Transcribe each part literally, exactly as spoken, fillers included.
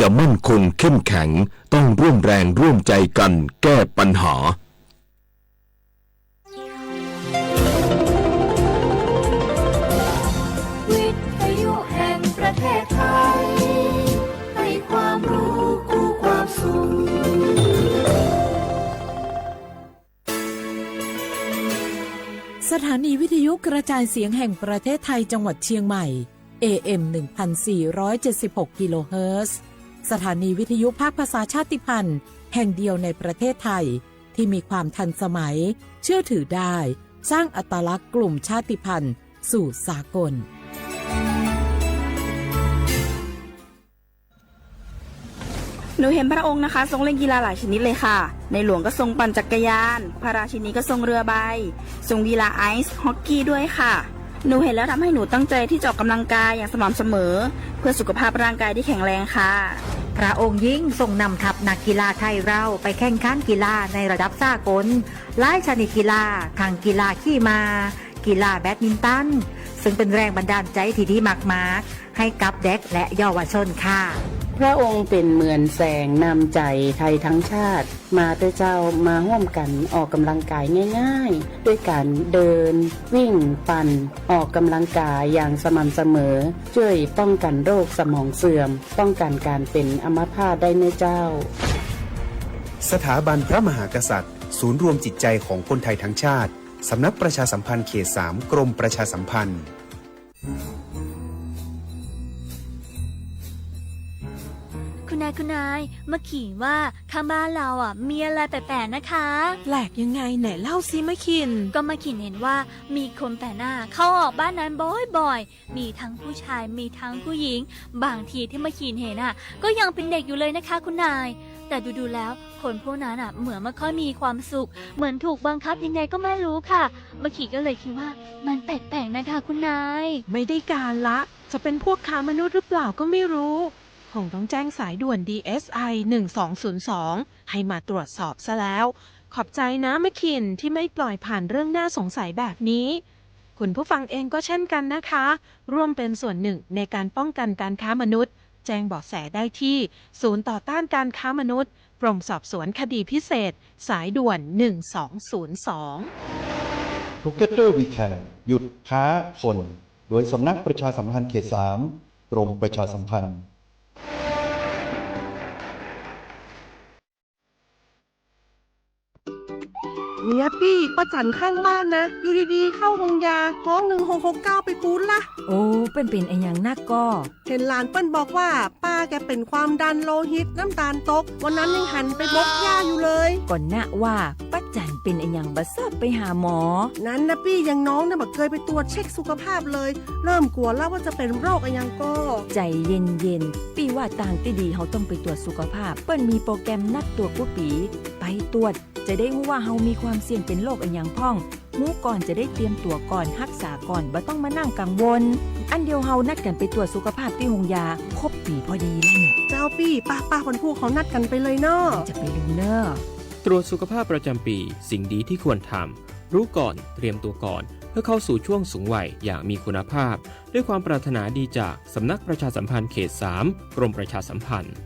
จะมั่นคงเข้มแข็ง ต้องร่วมแรงร่วมใจกันแก้ปัญหา วิทยุแห่งประเทศไทย ให้ความรู้คู่ความสุข สถานีวิทยุกระจายเสียงแห่งประเทศไทยจังหวัดเชียงใหม่ เอเอ็ม หนึ่งพันสี่ร้อยเจ็ดสิบหก กิโลเฮิรตซ์ สถานีวิทยุภาคภาษาชาติพันธุ์แห่งเดียวในประเทศไทย ที่มีความทันสมัย เชื่อถือได้ สร้างอัตลักษณ์กลุ่มชาติพันธุ์สู่สากล หนูเห็นพระองค์นะคะ ทรงเล่นกีฬาหลายชนิดเลยค่ะ ในหลวงก็ทรงปั่นจักรยาน พระราชินีก็ทรงเรือใบ ทรงกีฬาไอซ์ฮอกกี้ด้วยค่ะ หนูเห็นแล้วทำให้หนูตั้งใจที่จะออกกำลังกายอย่างสม่ำเสมอ เพื่อสุขภาพร่างกายที่แข็งแรงค่ะ พระองค์ยิ่งทรงนำทัพนักกีฬาไทยเราไปแข่งขันกีฬาในระดับสากล หลายชนิดกีฬา ทั้งกีฬาขี่ม้า กีฬาแบดมินตัน ซึ่งเป็นแรงบันดาลใจที่ดีมากๆ ให้กับเด็กและเยาวชนค่ะ พระองค์เป็นเหมือนแสงนำใจไทยทั้งชาติ มาเถอะเจ้า มาร่วมกันออกกำลังกายง่ายๆ ด้วยการเดิน วิ่ง ปั่น ออกกำลังกายอย่างสม่ำเสมอ ช่วยป้องกันโรคสมองเสื่อม ป้องกันการเป็นอัมพาตได้เน่อเจ้า สถาบันพระมหากษัตริย์ ศูนย์รวมจิตใจของคนไทยทั้งชาติ สำนักประชาสัมพันธ์เขตสาม กรมประชาสัมพันธ์ คุณนาย คุณนาย เมื่อกี้ว่าข้างบ้านเราอ่ะ มีอะไรแปลกๆ นะคะ แปลกยังไง ไหนเล่าสิมะขิน ก็มะขินเห็นว่ามีคนแปลกหน้าเข้าออกบ้านนั้นบ่อยๆ มีทั้งผู้ชาย มีทั้งผู้หญิง บางทีที่มะขินเห็นอ่ะ ก็ยังเป็นเด็กอยู่เลยนะคะคุณนาย แต่ดูๆ แล้ว คนพวกนั้นอ่ะ เหมือนไม่ค่อยมีความสุข เหมือนถูกบังคับยังไงก็ไม่รู้ค่ะ มะขินก็เลยคิดว่ามันแปลกๆ นะคะคุณนาย ไม่ได้การละ จะเป็นพวกค้ามนุษย์หรือเปล่าก็ไม่รู้ คงต้องแจ้งสายด่วน ดีเอสไอ หนึ่งสองศูนย์สอง ให้มาตรวจสอบซะแล้ว ขอบใจนะมะขินที่ไม่ปล่อยผ่านเรื่องน่าสงสัยแบบนี้ คุณผู้ฟังเองก็เช่นกันนะคะ ร่วมเป็นส่วนหนึ่งในการป้องกันการค้ามนุษย์ แจ้งเบาะแสได้ที่ศูนย์ต่อต้านการค้ามนุษย์ กรมสอบสวนคดีพิเศษ สายด่วน หนึ่งสองศูนย์สอง Phuket Travel Weekend หยุดค้าคน โดยสำนักประชาสัมพันธ์เขตสาม กรมประชาสัมพันธ์ เนี่ยปี้ ป้าจั๋นข้างบ้านนะ อยู่ดีๆ เข้าโฮงยา ฟ้อง หนึ่งหกหกเก้า ไปปู๊ดละ โอ้ เปิ้ลเป๋นอะหยังนักก่อ เห็นหลานเปิ้ลบอกว่า ป้าแกเป็นความดันโลหิต น้ำตาลตก วันนั้นยังหันไปบกหญ้าอยู่เลย ก่อนนะว่า ป้าจั๋นเป๋นอะหยังบ่ชอบไปหาหมอ นั้นนะปี้ อย่างน้องเนี่ยบ่เคยไปตรวจเช็คสุขภาพเลย เริ่มกลัวแล้วว่าจะเป็นโรคอะหยังก่อ ใจ๋เย็นๆ ปี้ว่าตางตี้ดี เฮาต้องไปตรวจสุขภาพ เปิ้ลมีโปรแกรมนัดตรวจกู้ปี๋ ไปตรวจ จะได้ฮู้ว่าเฮามีความเสี่ยงเป็นโรคอะหยังพ่อง ฮู้ก่อนจะได้เตรียมตั๋วก่อน ฮักษาก่อน บ่ต้องมานั่งกังวล อั้นเดียวเฮานัดกั๋นไปตรวจสุขภาพตี้โฮงยา ครบปี๋พอดีแล้วเนี่ย เจ้าปี้ ป้าๆ คนพูดเขานัดกั๋นไปเลยเนาะ จะไปลืมเน่อ ตรวจสุขภาพประจำปี สิ่งดีที่ควรทำ รู้ก่อน เตรียมตัวก่อน เพื่อเข้าสู่ช่วงสูงวัยอย่างมีคุณภาพ ด้วยความปรารถนาดีจากสำนักประชาสัมพันธ์เขตสาม กรมประชาสัมพันธ์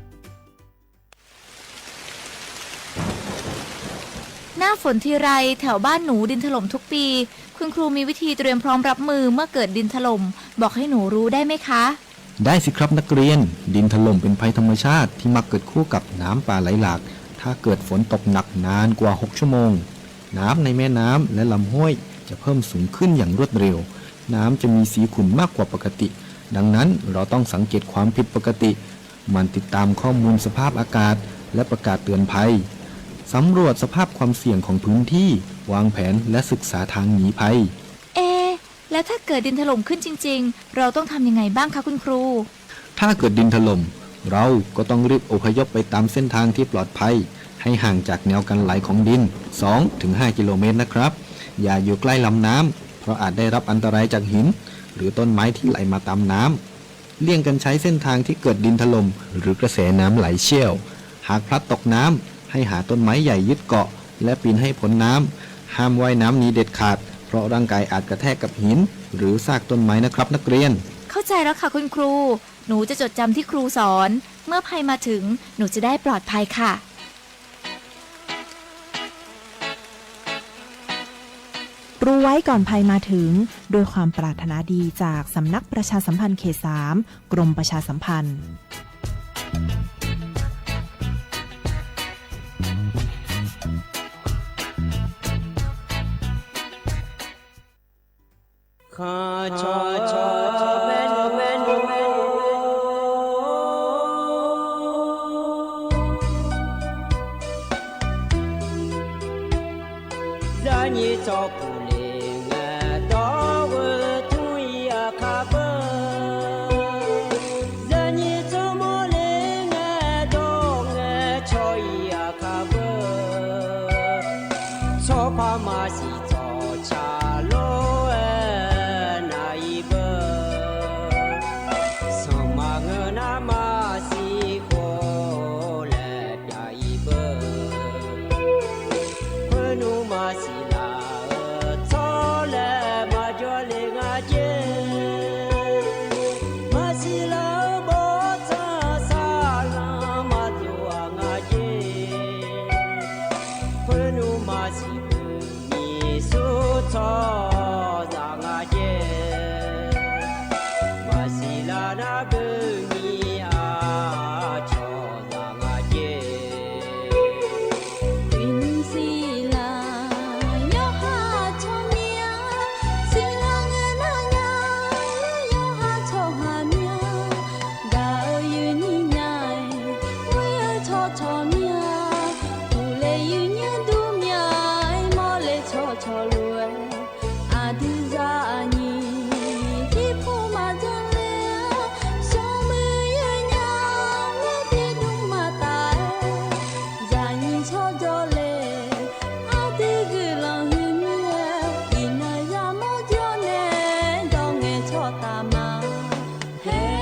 หน้าฝนทีไร แถวบ้านหนูดินถล่มทุกปี คุณครูมีวิธีเตรียมพร้อมรับมือเมื่อเกิดดินถล่ม บอกให้หนูรู้ได้ไหมคะ ได้สิครับนักเรียน ดินถล่มเป็นภัยธรรมชาติที่มักเกิดคู่กับน้ำป่าไหลหลาก ถ้าเกิดฝนตกหนักนานกว่าหกชั่วโมง น้ำในแม่น้ำและลำห้วยจะเพิ่มสูงขึ้นอย่างรวดเร็ว น้ำจะมีสีขุ่นมากกว่าปกติ ดังนั้นเราต้องสังเกตความผิดปกติ หมั่นติดตามข้อมูลสภาพอากาศ และประกาศเตือนภัย สำรวจสภาพความเสี่ยงของพื้นที่ วางแผนและศึกษาทางหนีภัย เอ๊ะ แล้วถ้าเกิดดินถล่มขึ้นจริงๆ เราต้องทำยังไงบ้างคะคุณครู ถ้าเกิดดินถล่ม เราก็ต้องรีบอพยพไปตามเส้นทางที่ปลอดภัย ให้ห่างจากแนวกันไหลของดิน สองถึงห้ากิโลเมตรนะครับ อย่าอยู่ใกล้ลำน้ำ เพราะอาจได้รับอันตรายจากหิน หรือต้นไม้ที่ไหลมาตามน้ำ เลี่ยงกันใช้เส้นทางที่เกิดดินถล่ม หรือกระแสน้ำไหลเชี่ยว หากพลัดตกน้ำ ให้หาต้นไม้ใหญ่ยึดเกาะ และปีนให้พ้นน้ำ ห้ามว่ายน้ำหนีเด็ดขาด เพราะร่างกายอาจกระแทกกับหิน หรือซากต้นไม้นะครับนักเรียน เข้าใจแล้วค่ะคุณครู หนูจะจดจำที่ครูสอน เมื่อภัยมาถึง หนูจะได้ปลอดภัยค่ะ รู้ไว้ก่อนภัยมาถึง ด้วยความปรารถนาดีจากสำนักประชาสัมพันธ์เขตสาม กรมประชาสัมพันธ์ Zaqnyiq tsawrkuf le ngae dawr-eu tmr-ir aqkar beu. Zaqnyiq tsawrmawr le ngae dawr ngae cawr-ir aqkar beu. Tsawrpar maqsiq tsawrca lor-aer nav-ir beu. Sanqma ngeur nar maqsiq khof laer pyav-ir beu. Khoernmr maqsiq laf-eu tsawrlaer maqjawr le nga jer. Maqsiq laf-eu bawrtsanq saqlanq maqdov-aq nga jer. Khoernmr maqsiq beu nyiq sur tsawrhaqzaq nga jer. Maqsiq laf nar beu nyiq aqcawq zaq nga jer. Uiqnymr siqlaq yawqha tsawrmyanr, siqlaq ngae nar nya, yawqha tsawrhaq myanr, gaq-eu uiqnymr nya-aer, ghoer-eu tsawrcawq myanr, uqle uiqnymr dur myanr-aer, mawrle tsawrcawq lof-aer, aqdui zaqnyiq tirpov maqjan le-a, smrmuiq yawnya, ngar tiqdmr maqtaf-aer, zaqnyiq tsawrjawr le, aqdui guiqlanq huiq mir-aer, iqnan yamawr jawr nae, dawr ngae tsawrtaf ma. Haer.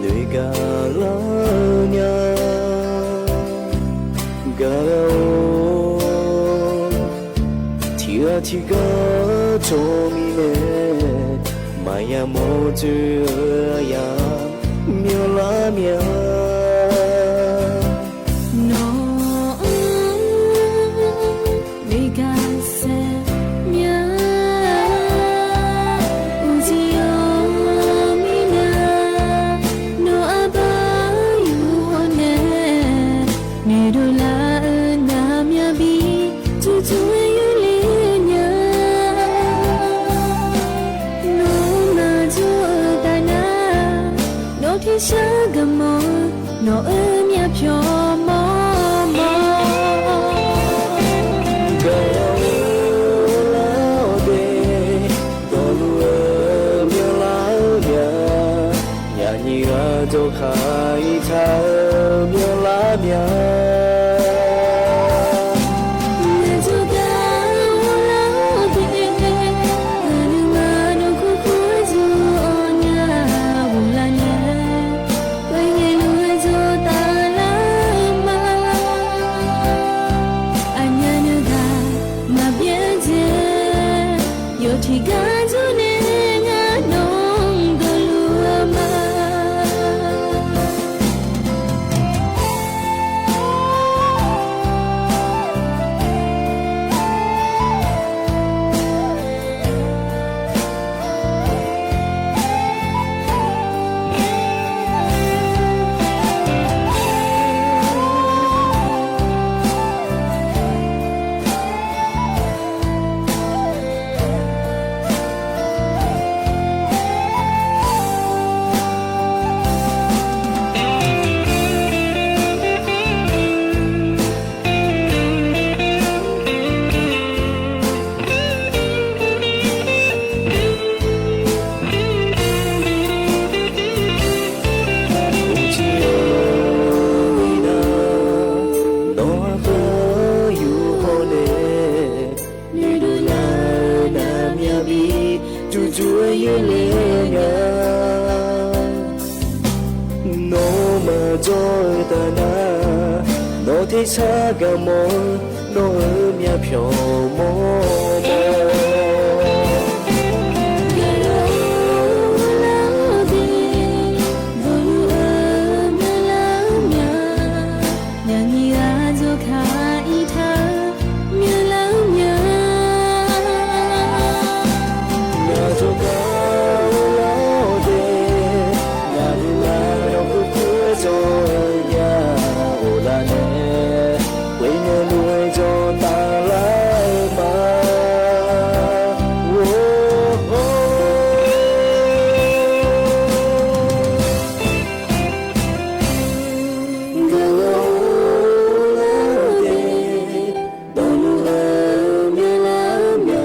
Noeqgaq lar nya gaq-or, tiqghaq tiqgar cawq mirnae, maqya mawr dzoer-eu yamyanr lar mya. Nawq-anr noeqgaq saef mya. Uqcif yawq mirnae, nawq aqbar yur-awr nae, noeqdov lar-eu navmyaq bi, turdov-aer yurler nya. Nawq-anr maqdzawr-eu taf nar, nawq tiqshar gaqmawr-eu, nawq-euq myavpyawq mawrmawr. Gaq-eu lar-awr de, dawqluf-eu myanrlar-eu mya. Nyani ghaq dawqkaq-ir taq-eu myanrlar mya. Aqdawq gar ghawrlar-awr de, aqnuima nawq kurkur-aer dzur-awr nya ghoflar nae, ghae ngaeq luf-aer dzawr taf lar-eu ma. Aqnyaf nuigaq maqbyaer dzae, yawtiq gar dzur nae ngar nawq-anr dawqluf-eu ma. jawr-eu taf nar, nawq tersar gaq mawf-eu, nawq-euq myavpyawq mawrmawr. Gaqlaq-awr lar-awr de, dawqluf-eu myavlar mya, nyani ghaq dzawrkaq ir taq-eu myavlar mya. Ngaq jawrgar lar-awr de, ngaq nuima yawkur kur-aer jawr-eu nya-awq laf nae, khoerngae lof-aer jawr taf lar-eu ma. Gaqlaq-awr lar-awr de, dawqluf-eu myavlar mya,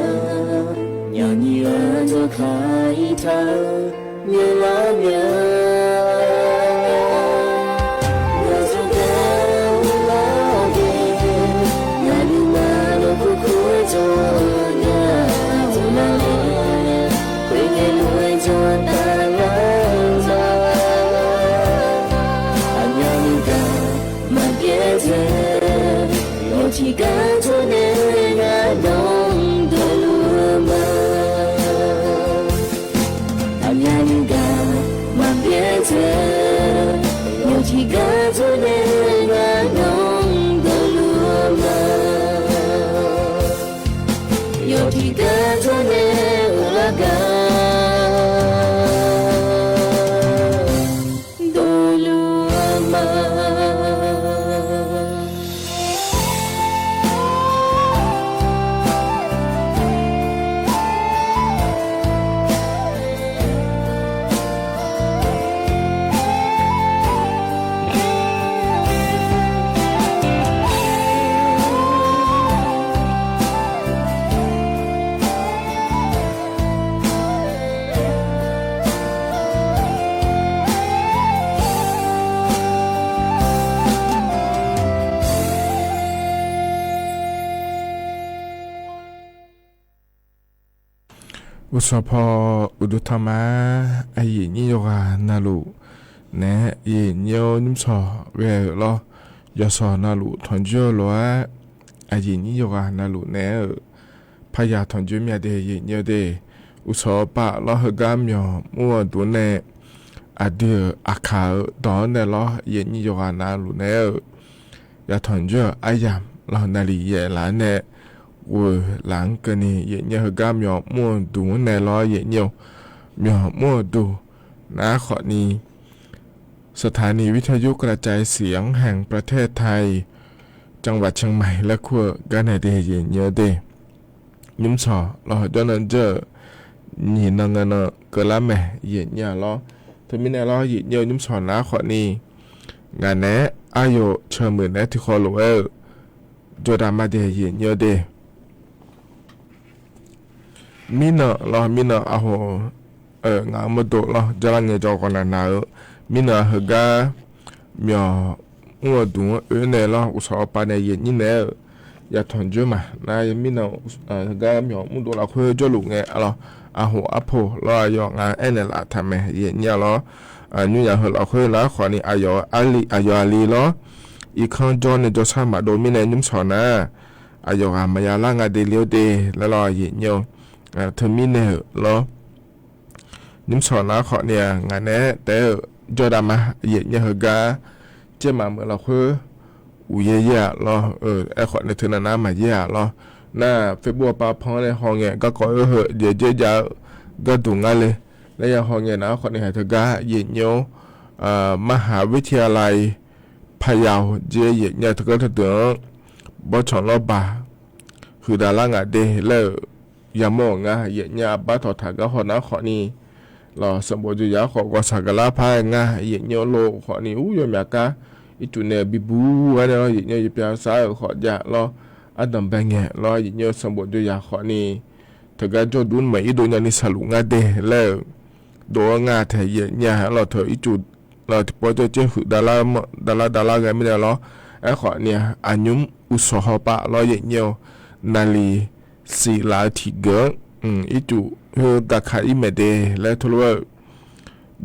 nyani ghaq dzawrkaq ir taq-eu myavlar mya. Ngaq jawrgar lar-awr de, ngaq nuima yawkur kur-aer jawr-eu nya-awq laf nae, khoerngae lof-aer jawr taf lar-eu ma. Aqnyaf nuigaq maqbyaer dzae, yawtiqgar jawrnae ngar nawq-anr dawqluf-eu ma. Aqnyaf nuigaq maqbyaer dzae, yawtiqgar jawrnae ngar nawq-anr dawqluf-eu ma. Yawtiqgar jawrnae uqlar gar dawqluf-eu ma. Uqsawq paw uqduq tanqma, aqyuif nyir yawqghaq navluf naeq-aer, aqyuif nyir-awr nymrshawq ghae-euq lawr, yawqshawq navluf tanqjoer-eu lof-aer, aqyuif nyir yawqghaq navluf naeq-aer-euq, paqyaq tanqjoer myav de, aqyuif nyir-awr de. Uqsawq pav lawr, heugar myawq mr-eu duq nae, aqdui-euq aqkaq-euq dawq-anr nae lawr, aqyuif nyir yawqghaq navluf naeq-aer-euq, yatanq jawr-euq aryamq lawr, naqliq yaef laf-anr nae ghoeq laf-anr keuvni, aqyuif nyir-awr, heugar myawq mr-eu duq-anr nae lawr, aqyuif nyir-awr, myawq mr-eu duq nar khawfni สถานีวิทยุกระจายเสียงแห่งประเทศไทย จังหวัดเชียงใหม่ laer kur-eu gar nae de, aqyuif nyir-awr de. Nymrshawq lawr, jawrnan jawr-euq nyiq nan ngae nan keuvlar mae, aqyuif nyir-a lawr. Teumirnae lawr, aqyuif nyir-awr, nymrshawq nar khawfni, ngaq naeq-aer aqyawf ceuq muiq naeq-aer tiqkhawv lof-aer-euq jawrdav ma de, aqyuif nyir-awr de. Mirnan lawr, mirnan aqhawq-eu, ngaq-euq mawrdo lawr, jarlar ngaejawr ghawqnaq naq-eu, mirnan heugar myawq mr-eu duq-anr oe nae lawr, uqsawq pav nae aqyuif nyir naeq-aer-euq yatanq jawr ma nar, mirnan heugar myawq mr duq lafkhoer jawrluf ngae lawr, aqhawq arpoq lawr, aqyawf ngaq-anr aernaeq laf taq mae, aqyuif nyir-a lawr. Nymr yaq heu lafkhoer nar khawfni, aqyawf aqli, aqyawf aqli lawr, irkanr jawr nae jawrshar maqdov mirnae, nymrshawq nar aqyawf ghaq maqya lar nga de le-awr de laer lawr, aqyuif nyir-awr. Teumirnae-euq lawr, nymrshawq nar khawfni-aq, ngaq naeq-aer taef-aer-euq jawrdav ma, aqyuif nyir-awr, heugar caermaf meuq lafkhoer uqyaer yaer-aq lawr, aerkhawf nae teunav nar maqyaer-aq lawr. Nar Facebook pav pan-anr nae hawngae garkawv-eu heu jeq dzer jav-eu gharduq ngar le laer ya hawngae nar khawfni, haq teugar aqyuif nyir-awr, มหาวิทยาลัยพะเยา jeq aqyuif nyir-a teugar teudeuq-anr bawrtsanq lawrbaq huiqdav lar ngaq de laer-euq yamawr-euq ngar, aqyuif nyir-a, aqbar tawqtaq gar haw nar khawfni lawr, sanqbof dzoeqyaq-anr khawf ghawqshaq gaqlar par-aer ngar, aqyuif nyir-awr, lov khawfni ur yawmyaq kar ircuf nae bibuq-aer nae lawr, aqyuif nyir-awr, yawpyav sar-euq khawf jav lawr, ardanq bae ngaeq lawr, aqyuif nyir-awr, sanqbof dzoeqyaq khawfni teugar jawrduq maeq irdov nyani saqluf ngar de laer-euq dov-awr ngar taeq, aqyuif nyir-a, lawr teu ircuf lawr tiqpawf jawrcaer huiq davlar davlar ghae mirnae lawr. Aerkhawfni-aq, aqnymr uqsawq hawpav lawr, aqyuif nyir-awr, naqliq siqlaf-eu tiqgeuf-anr ircuf khoer gaka ir maeq de laer teulof-aer-euq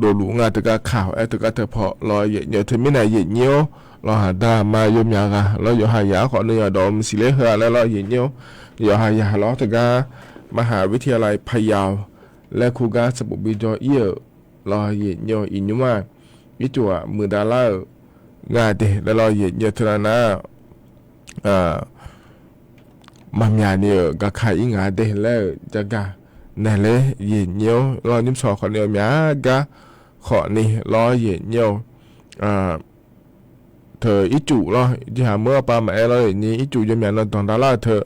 dovluf nga teugar kaq-awr aer teugar teupaw lawr, yaeqnyir-eu teumirnae yaeqnyir-awr lawr, haqda ma yawmyaq ghaq lawr, yawqha yaq-anr khawf nuiyanr dawq-eu maqsiq ler heu-a laer lawr, yaeqnyir-awr yawqha yaq lawr teugar มหาวิทยาลัยพะเยา laer kur gar sanqbof bi jawr ir-euq lawr, yaeqnyir-awr iqnymr-aq ircuf-aq muiqdav lar-euq nga de laer lawr, yaeqnyir-eu teunar nar maqmyaq ni-euq gaqka ir ngaq de laer-euq jagaq naeq ler, yaeqnyir-awr lawr, nymrshawq khawf ni-eu myaq gar khawf ni lawr, yaeqnyir-awr teu ircuf lawr, jeqhaq meuq-anr pav maqaer lawr, yaeqnyir ircuf yawmyaq nan danqdav lar-euq teu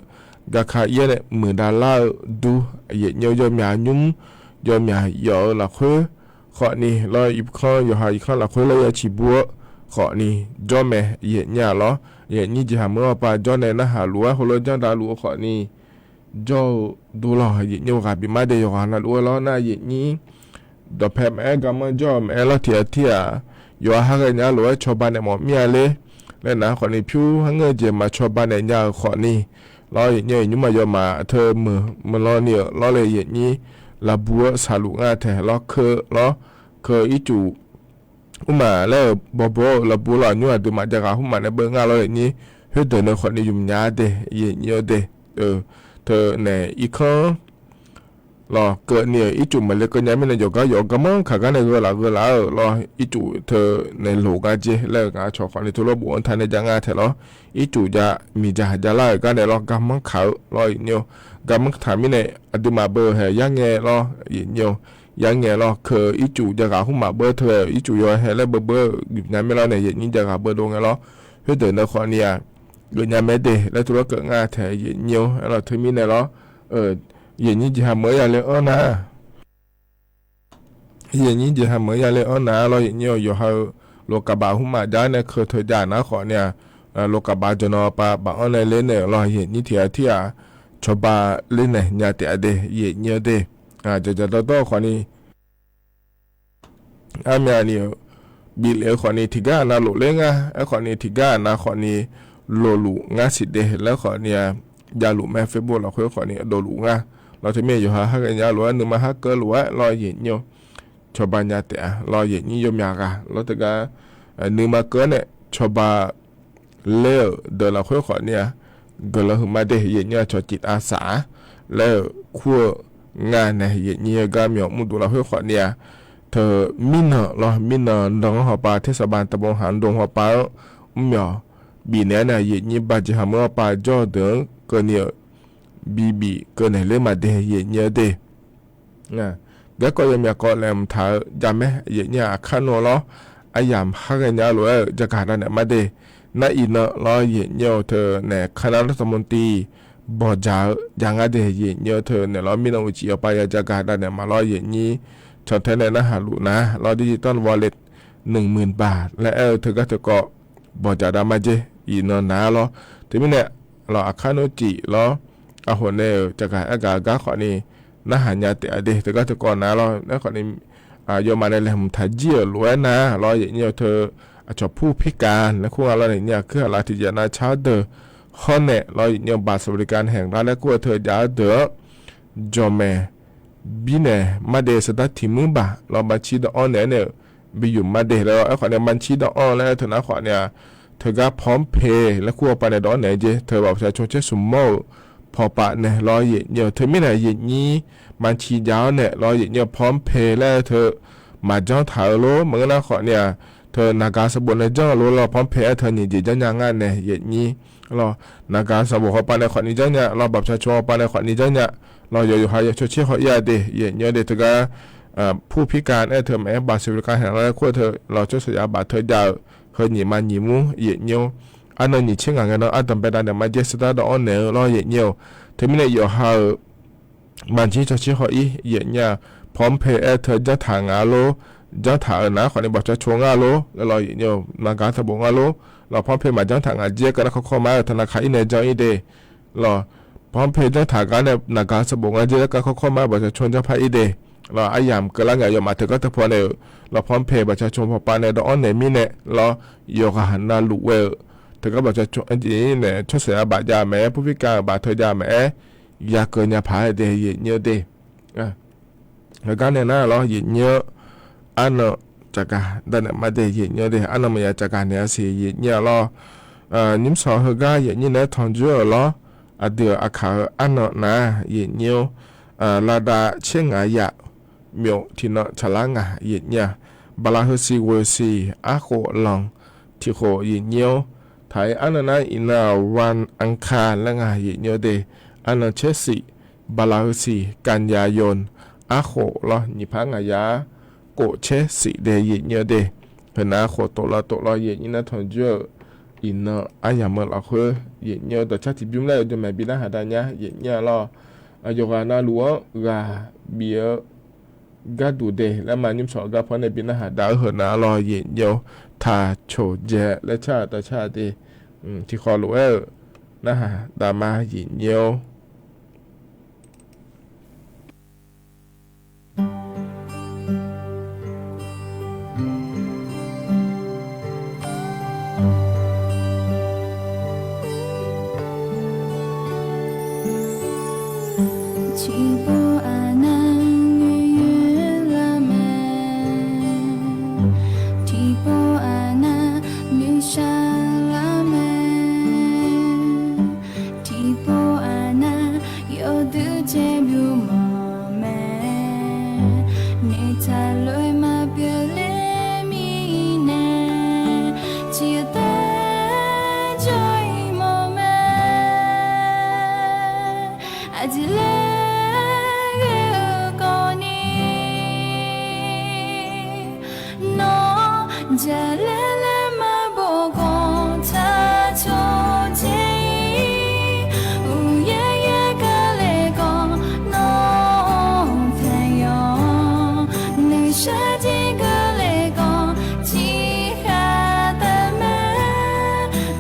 gaqka ir-awr nae muiqdav lar-eu dur, yaeqnyir-awr yawmyaq nymr yawmyaq yawf-eu lafkhoer khawf ni lawr, irkanr yawqha irkanr lafkhoer laer ya ciqbur-eu khawf ni jawr mae, yaeqnyir-aq lawr, yaeqnyir jeqhaq meuq-anr pav jawr nae narhaq luf-aer heulof-aer janrdav luf-eu khawf ni jawr-eu dur lawr, yaeqnyir-awr ghaq bif mar de yawqghaq navluf-aer lawr nar, yaeqnyir dawqpae maqaer garmanr jawr-eu maqaer lawr, tiq ghaq tir-aq yawqha har ghae nya lof-aer cawba naeq mawf mir-a ler laer nar khawf ni, pyur har ngeur-eu jeq maqcawba naeq nya-euq khawf ni lawr, yaeqnyir-awr iqnymr maq yawmaf teu meuq meuq lan ni-euq lawr le, yaeqnyir lavbu-eu saqluf nga taeq lawr, keu lawr, keu ircuf mrmaf laer-euq bawbaw-euq lavbu lawr, nymr aqduimaf jav ghaq hmq maf nae beuv nga lawr, yaeqnyir khoerdeuq nae khawf ni ymq nya de, yaeqnyir-awr de, teu naeq irkanr lawr keuvni-euq ircuf maqle keuv nya mirnae, yawqgar yawf-eu garmanr kaq gar nae gheu laf gheu laf-euq lawr, ircuf teu naeq loq nga jer laer-euq ngaq cawq khawf ni teulof bof-anr taq nae jav nga taeq lawr, ircuf jav miqjav jav lar-euq gar nae lawr, garmanr kaq-eu lawr, yaeqnyir-awr garmanr taq mirnae aqduimaf beuv haeq yar ngae lawr, yaeqnyir-awr yar ngae lawr, keu ircuf jav ghaq hmq maf beuv teu-aer ircuf yawhae laer beuv beuv-euq ymq nya mir lawr nae, yaeqnyir jav ghaq beuv dov ngae lawr, khoerdeuq nae khawf ni-aq geufnya mae de laer teulof keuvni nga taeq, yaeqnyir-awr aer lawr, teumirnae lawr, yaeqnyir jeqhaq meuq-anr yale-anr nar yaeqnyir jeqhaq meuq-anr yale-anr nar lawr, yaeqnyir-awr yawqha-eu loqkaqbaq hmq maf jav-aer nae keu teu jav nar khawf ni-aq, loqkaqbaq jawqnan pav baf-anr nae ler naeq-euq lawr, yaeqnyir tiq ghaq tir-aq cawba ler naeq nya taef-a de, yaeqnyir-awr de, dzaqdzaq dawrdawr-eu khawf ni armyaq ni-euq bif lef-eu khawf ni tiqgar aqnav lof ler nga, aerkhawf ni tiqgar aqnav khawf ni loqluf ngar siq de laer khawf ni-aq javluf mae, Facebook lafkhoer khawf ni dovluf nga lawr, teumirnae yawqha har ghae nya lof-aer nuima har keuv lof-aer lawr, yaeqnyir-awr cawba nya taef-a lawr, yaeqnyir yawmyaq ghaq lawr teugar nuima keuv-anr nae cawba ler-euq deuq lafkhoer khawf ni-aq guiqlanq huiqma de, yaeqnyir-aq cawq cif tav saf-a laer-euq kur-eu nga nae, yaeqnyir-eu gar myawq mrduq lafkhoer khawf ni-aq teu mirnan lawr, mirnan nan-anr hawpav tersaqbav taqbo haq ndov hawpav-anr mrmyawq bifnaeq-aer nae, yaeqnyir ba jeqhaq meuq-anr pav jawr-eu deuq-anr keuvni-euq bibif keuv naeq ler ma de, yaeqnyir-awr de. Garkawv yawmyaq kawv laeqhmq taq-eu jav mae, yaeqnyir-aq aqkar nmr lawr, aryamq har ghae nya lof-aer-euq jagaq dav naeq ma de. Nar iqnan lawr, yaeqnyir-eu teu naeq kanav lawr taqmo tiv bawqdzaq-eu jav ngar de, yaeqnyir-eu teu naeq lawr, mirnan uqcif yawpav ya jagaq dav naeq ma lawr, yaeqnyir cantae nae narhaq luf nar lawr, digital wallet หนึ่งหมื่นบาท laer aer-eu teugar teukawv bawqdzaq dav ma jer, iqnan nar lawr. Teumirnae lawr, aqkar nmr cif lawr, aqhof nae-euq jagaq aer gaq-eu gar khawf ni narhaq nya taef-a de, teugar teukawv nar lawr, aerkhawf ni yawmaf nae laeqhmq taq jir-euq lof-aer nar lawr, yaeqnyir-eu teu aqcawq ผู้พิการ laer kur nga lawr, yaeqnyir-aq kuirhaq lar tiqjeq nav car-eu deuq hawr nae lawr, yaeqnyir-eu บัตรสวัสดิการแห่งรัฐ laer kur-eu teu jav-eu deuq-anr jawqmaeq birnaeq mar de, saqdar tiq muir baq lawr, บัญชี dawv-anr naeq-aer nae-euq bi yuf mar de laer lawr, aerkhawf nae บัญชี dawv-anr laer teu nar khawf ni-aq teugar PromptPay laer kur hawpav nae dawv-anr naeq jer, teu บัตรประชาชน caer smq mawr-euq pawpav nae lawr, yaeqnyir-eu teumirnae yaeqnyir บัญชี jav-awr nae lawr, yaeqnyir-eu PromptPay laer teu maqjanr taq-eu lor. Maqngeur nar khawf ni-aq teu naqgaq sanqbof nae janr-eu lor lawr, PromptPay aer teu nyiq jeq janrnya ngar nae yaeqnyir lawr, naqgaq sanqbof hawpav nae khawf ni janrnya lawr, บัตรประชาชน hawpav nae khawf ni janrnya lawr, yawqha yawqha yawcaw tser haw ir-a de, yaeqnyir-awr de, teugar ผู้พิการ aer teu maqaer บัตรสวัสดิการแห่งรัฐ laer kur-eu teu lawr, tsawrhaq saqyaq baf teu jav-euq heu nyiq ma nyiq mur yaeqnyir-awr, arnan nyiq tser ngaq ngae nan ardanq bae dav naeq ma jer, saqdar dawv-anr naeq-eu lawr, yaeqnyir-awr. Teumirnae yawqha-euq บัญชี tsawrhaq tser haw ir yaeqnyir-aq PromptPay aer teu janr taq ngaq-a lor, janr taq-euq nar khawf ni บัตรประชาชน ngar lor laer lawr, yaeqnyir-awr naqgaq sanqbof ngar lor lawr, PromptPay maqjanr taq ngaq jir-aer keuv nar kakawr ma-aer-euq ธนาคาร ir nae jan ir de lawr, PromptPay janr taq gar nae naqgaq sanqbof ngar jir-aer keuv nar kakawr ma-aer บัตรประชาชน janr par ir de lawr, aryamq keuvlar ngae yawmaf teugar teu paw nae-euq lawr, PromptPay บัตรประชาชน pawpav nae dawv-anr naeq mirnae lawr, yawqghaq navluf ghae-euq teugar บัตรประชาชน nae tsawrhaq saqyaq baf jav maqaer, ผู้พิการ-euq baf teu jav maqaer, yakeuv nya paq-aer de, yaeqnyir-eu de. Heugar nae nar lawr, yaeqnyir-eu arnan caqgaq darnaeq mar de yaeqnyir-awr de, arnan maqya caqgaq naeq-a siq yaeqnyir-a lawr. Nymrshawq heugar yaeqnyir naeq-aer tanqjoer-euq lawr. Aqdui-euq aqkaq-eu arnan nav-aq yaeqnyir-or, lavdav caer ngaq yaf, myof tiqnan tsaqlar ngaq yaeqnyir-a. Bala heusiq ghoeq siq arkhof lanq tiqkhof yaeqnyir-or. Taq-ir arnan nar iqnan-aq วันอังคาร laer ngaq yaeqnyir-awr de, arnan caer siq. Bala heusiq กันยายน arkhof lawr nyiq par ngaq yaf-ar kof caer siq de yaeqnyir-awr de. Heunav khof tof lawr tof lawr yaeqnyir nar tanqjoer-euq iqnan aryamq-eu lafkhoer yaeqnyir-awr dawqcar tiqbymr laer-eu jawrmaeq bi narhaq dav nya yaeqnyir-a lawr. Yawqghaq navluf-anr ghaq bif-eu gharduq de laer ma nymrshawq-eu gar paw nae bi narhaq dav-eu heunav lawr yaeqnyir-or. Taq coq dzae laer car-euq dawqcar de, tiqkhawf lof-aer-euq narhaq dav ma yaeqnyir-or. Tiqpov aqnav noeqyoer lar mae, tiqpov aqnav noeqshaq lar mae, tiqpov aqnav yawduq caev byov mawf mae, noeqtaq lof-aer maqpyeuf ler mirnae, tiqtaer jawr-ir mawf mae. Aqjeq laer ghae-eu kawvni, nawr jaqlaer laer maqbof khawf tsaq cawq dzae-ir, uqyaer yaer keuvle khawf nawr-anr taeq yawq, noeqshaq jir keuvle khawf tiqkhaq taef mae,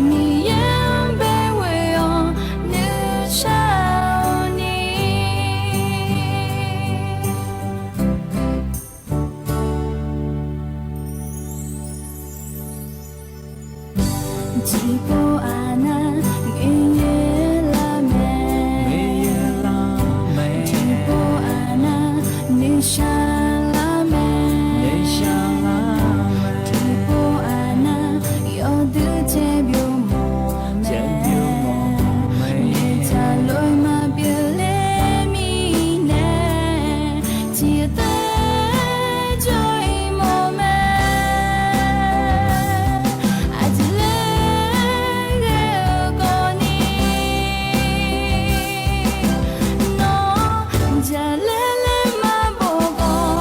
Miqyaer-anr bae ghoe-awr nuishar-eu ni. Tiqpov aqnav noeqyoer lar mae, tiqpov aqnav noeqshaq lar mae, tiqpov aqnav yawduq caev byov mawf mae, noeqtaq lof-aer maqpyeuf ler mirnae, tiqtaer jawr-ir mawf mae. Aqjeq laer ghae-eu kawvni, nawr jaqlaer laer maqbof khawf